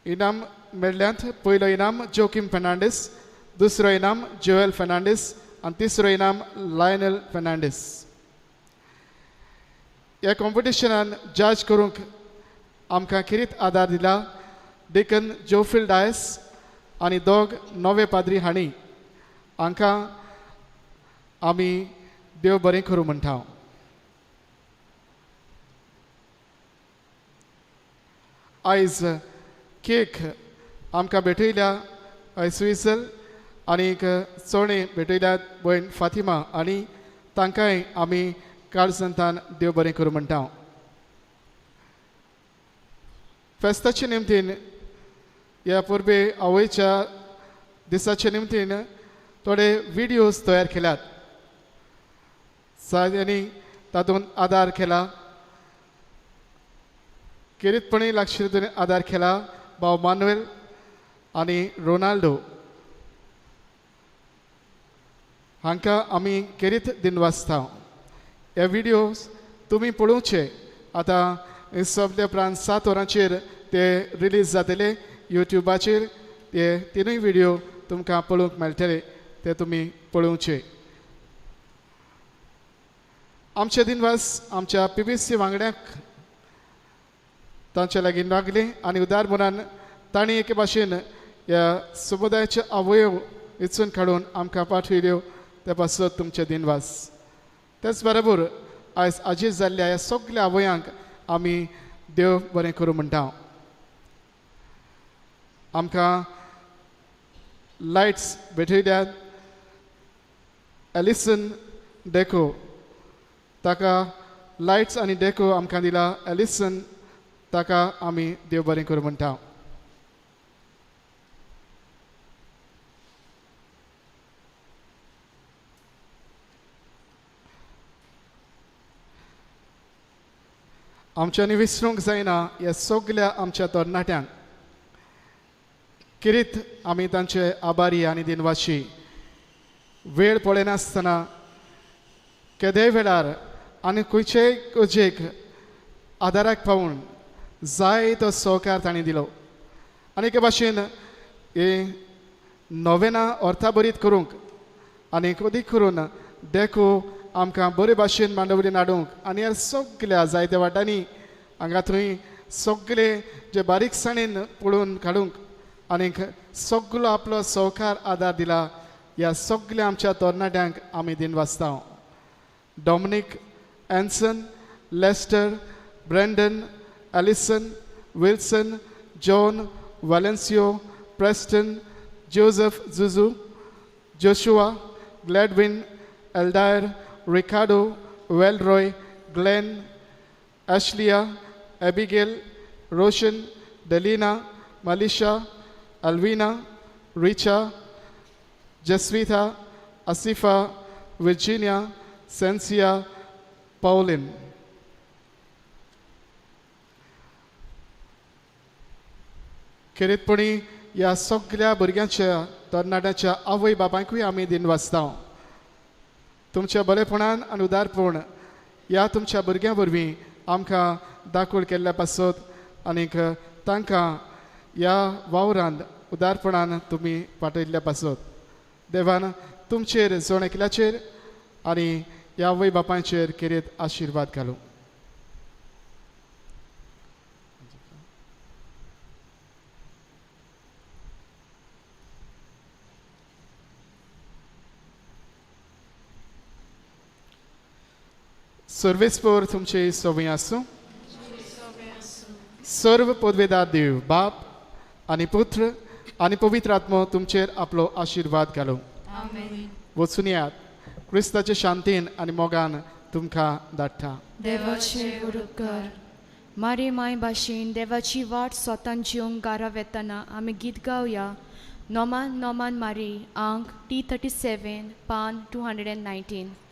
Speaker 4: इनाम मेळ्ळ्यांत. पयलो इनाम जोकीम फेर्नांडीस, दुसरो इनाम जोएल फेर्नांडीस आनी तिसरो इनाम लायनल फेर्नांडीस. ह्या कॉम्पिटिशनान जज करूंक आमकां खेरीत आदार दिला डिकन जोफिल डायस आनी दोग नवे पाद्री हांणी. हांकां आमी देव बरें करूं म्हणटा. आयज केक आमकां भेटयल्या स्विसल आनीक चोणे भेटयल्यात भयण फातिमा आनी तांकांय आमी काळसंतान देव बरें करूं म्हणटा. फेस्ताचे निमतीन ह्या परबे आवयच्या दिसाचे निमतीन थोडे व्हिडियोज तयार केल्यात. साऱ्यांनी तातूंत आदार केला, खेरीतपणी लागशिल्ले आदार केला भाव मानुएल आनी रोनाल्डो हांकां आमी खेरीत दिनवासता. हे व्हिडियोज तुमी पळोवचे. आतां सगळे उपरांत 7 वरांचेर ते रिलीज जातले युट्यूबाचेर. ते तिनूय व्हिडियो तुमकां पळोवंक मेळटले, ते तुमी पळोवचे. आमचे दिनवास आमच्या PBC वांगड्यांक तांच्या लागीं लागले आनी उदार मनान तांणी एके भाशेन ह्या समुदायाचे अवयव विचून काडून आमकां पाठयल्यो ते पासत तुमचे दिनवास. तेच बरोबर आयज आजीज जाल्ल्या ह्या सगल्या आवयांक आमी देव बरें करूं म्हणटा. आमकां लायट्स भेटयल्यात एलिसन डेको, ताका लायट्स आनी डेको आमकां दिला एलिसन, ताका आमी देव बरें करूं म्हणटा. आमच्यांनी विसरूंक जायना ह्या सगल्या आमच्या तरणाट्यांक खेरीत आमी तांचे आभारी आनी दिनवाशी. वेळ पळयनासतना केदेय वेळार आनी खंयचेय गरजेक आदाराक पावून जाय तो सहकार तांणी दिलो. आनी एके भाशेन हे नोवेना अर्थाभरीत करूंक आनी अदीक करून देखो आमकां बरे भाशेन मांडवलीन हाडूंक आनी ह्या सगल्या जायत्या वाटांनी हांगा थंय सगळे जे बारीकसाणेन पळोवन काडूंक आनीक सगलो आपलो सहकार आदार दिला ह्या सगल्या आमच्या तरणाट्यांक आमी दिनवासता. Dominic, Anson, Lester, Brandon, Allison, Wilson, John, Valencio, Preston, Joseph Juju, Joshua, Gladwin, Eldair, Ricardo, Welroy, Glenn, Ashlia, Abigail, Roshan, Delina, Malisha, Alvina, Richa, Jaswitha, Asifa, Virginia, Sensia, Pauline. खेरीतपणी ह्या सगल्या भुरग्यांच्या तरणाट्यांच्या आवय बापांकूय आमी दिनवासता. तुमच्या बरेपणान आनी उदारपण ह्या तुमच्या भुरग्यां वरवीं आमकां दाखोल केल्ल्या पासत आनीक तांकां ह्या वावरान उदारपणान तुमी पाठयल्ल्या पासत देवान तुमचेर जण एकल्याचेर आनी ह्या आवय बापायचेर खेरीत आशिर्वाद घालूं. सर्वेस्पोर तुमचे सवय आसूं. सर्व पदवेदार देव बाप आनी पुत्र आनी पवित्र आत्मो तुमचेर आपलो आशिर्वाद घालूं. वचून यात क्रिस्ताचे शांतीन आनी मोगान तुमकां धाडटा.
Speaker 5: देवाचे उपकार. मारे माय भाशेन देवाची वाट स्वतान जिवंक गारा वेतना आमी गीत गावया नोमान नोमान मारी आंक T 37 पान 219.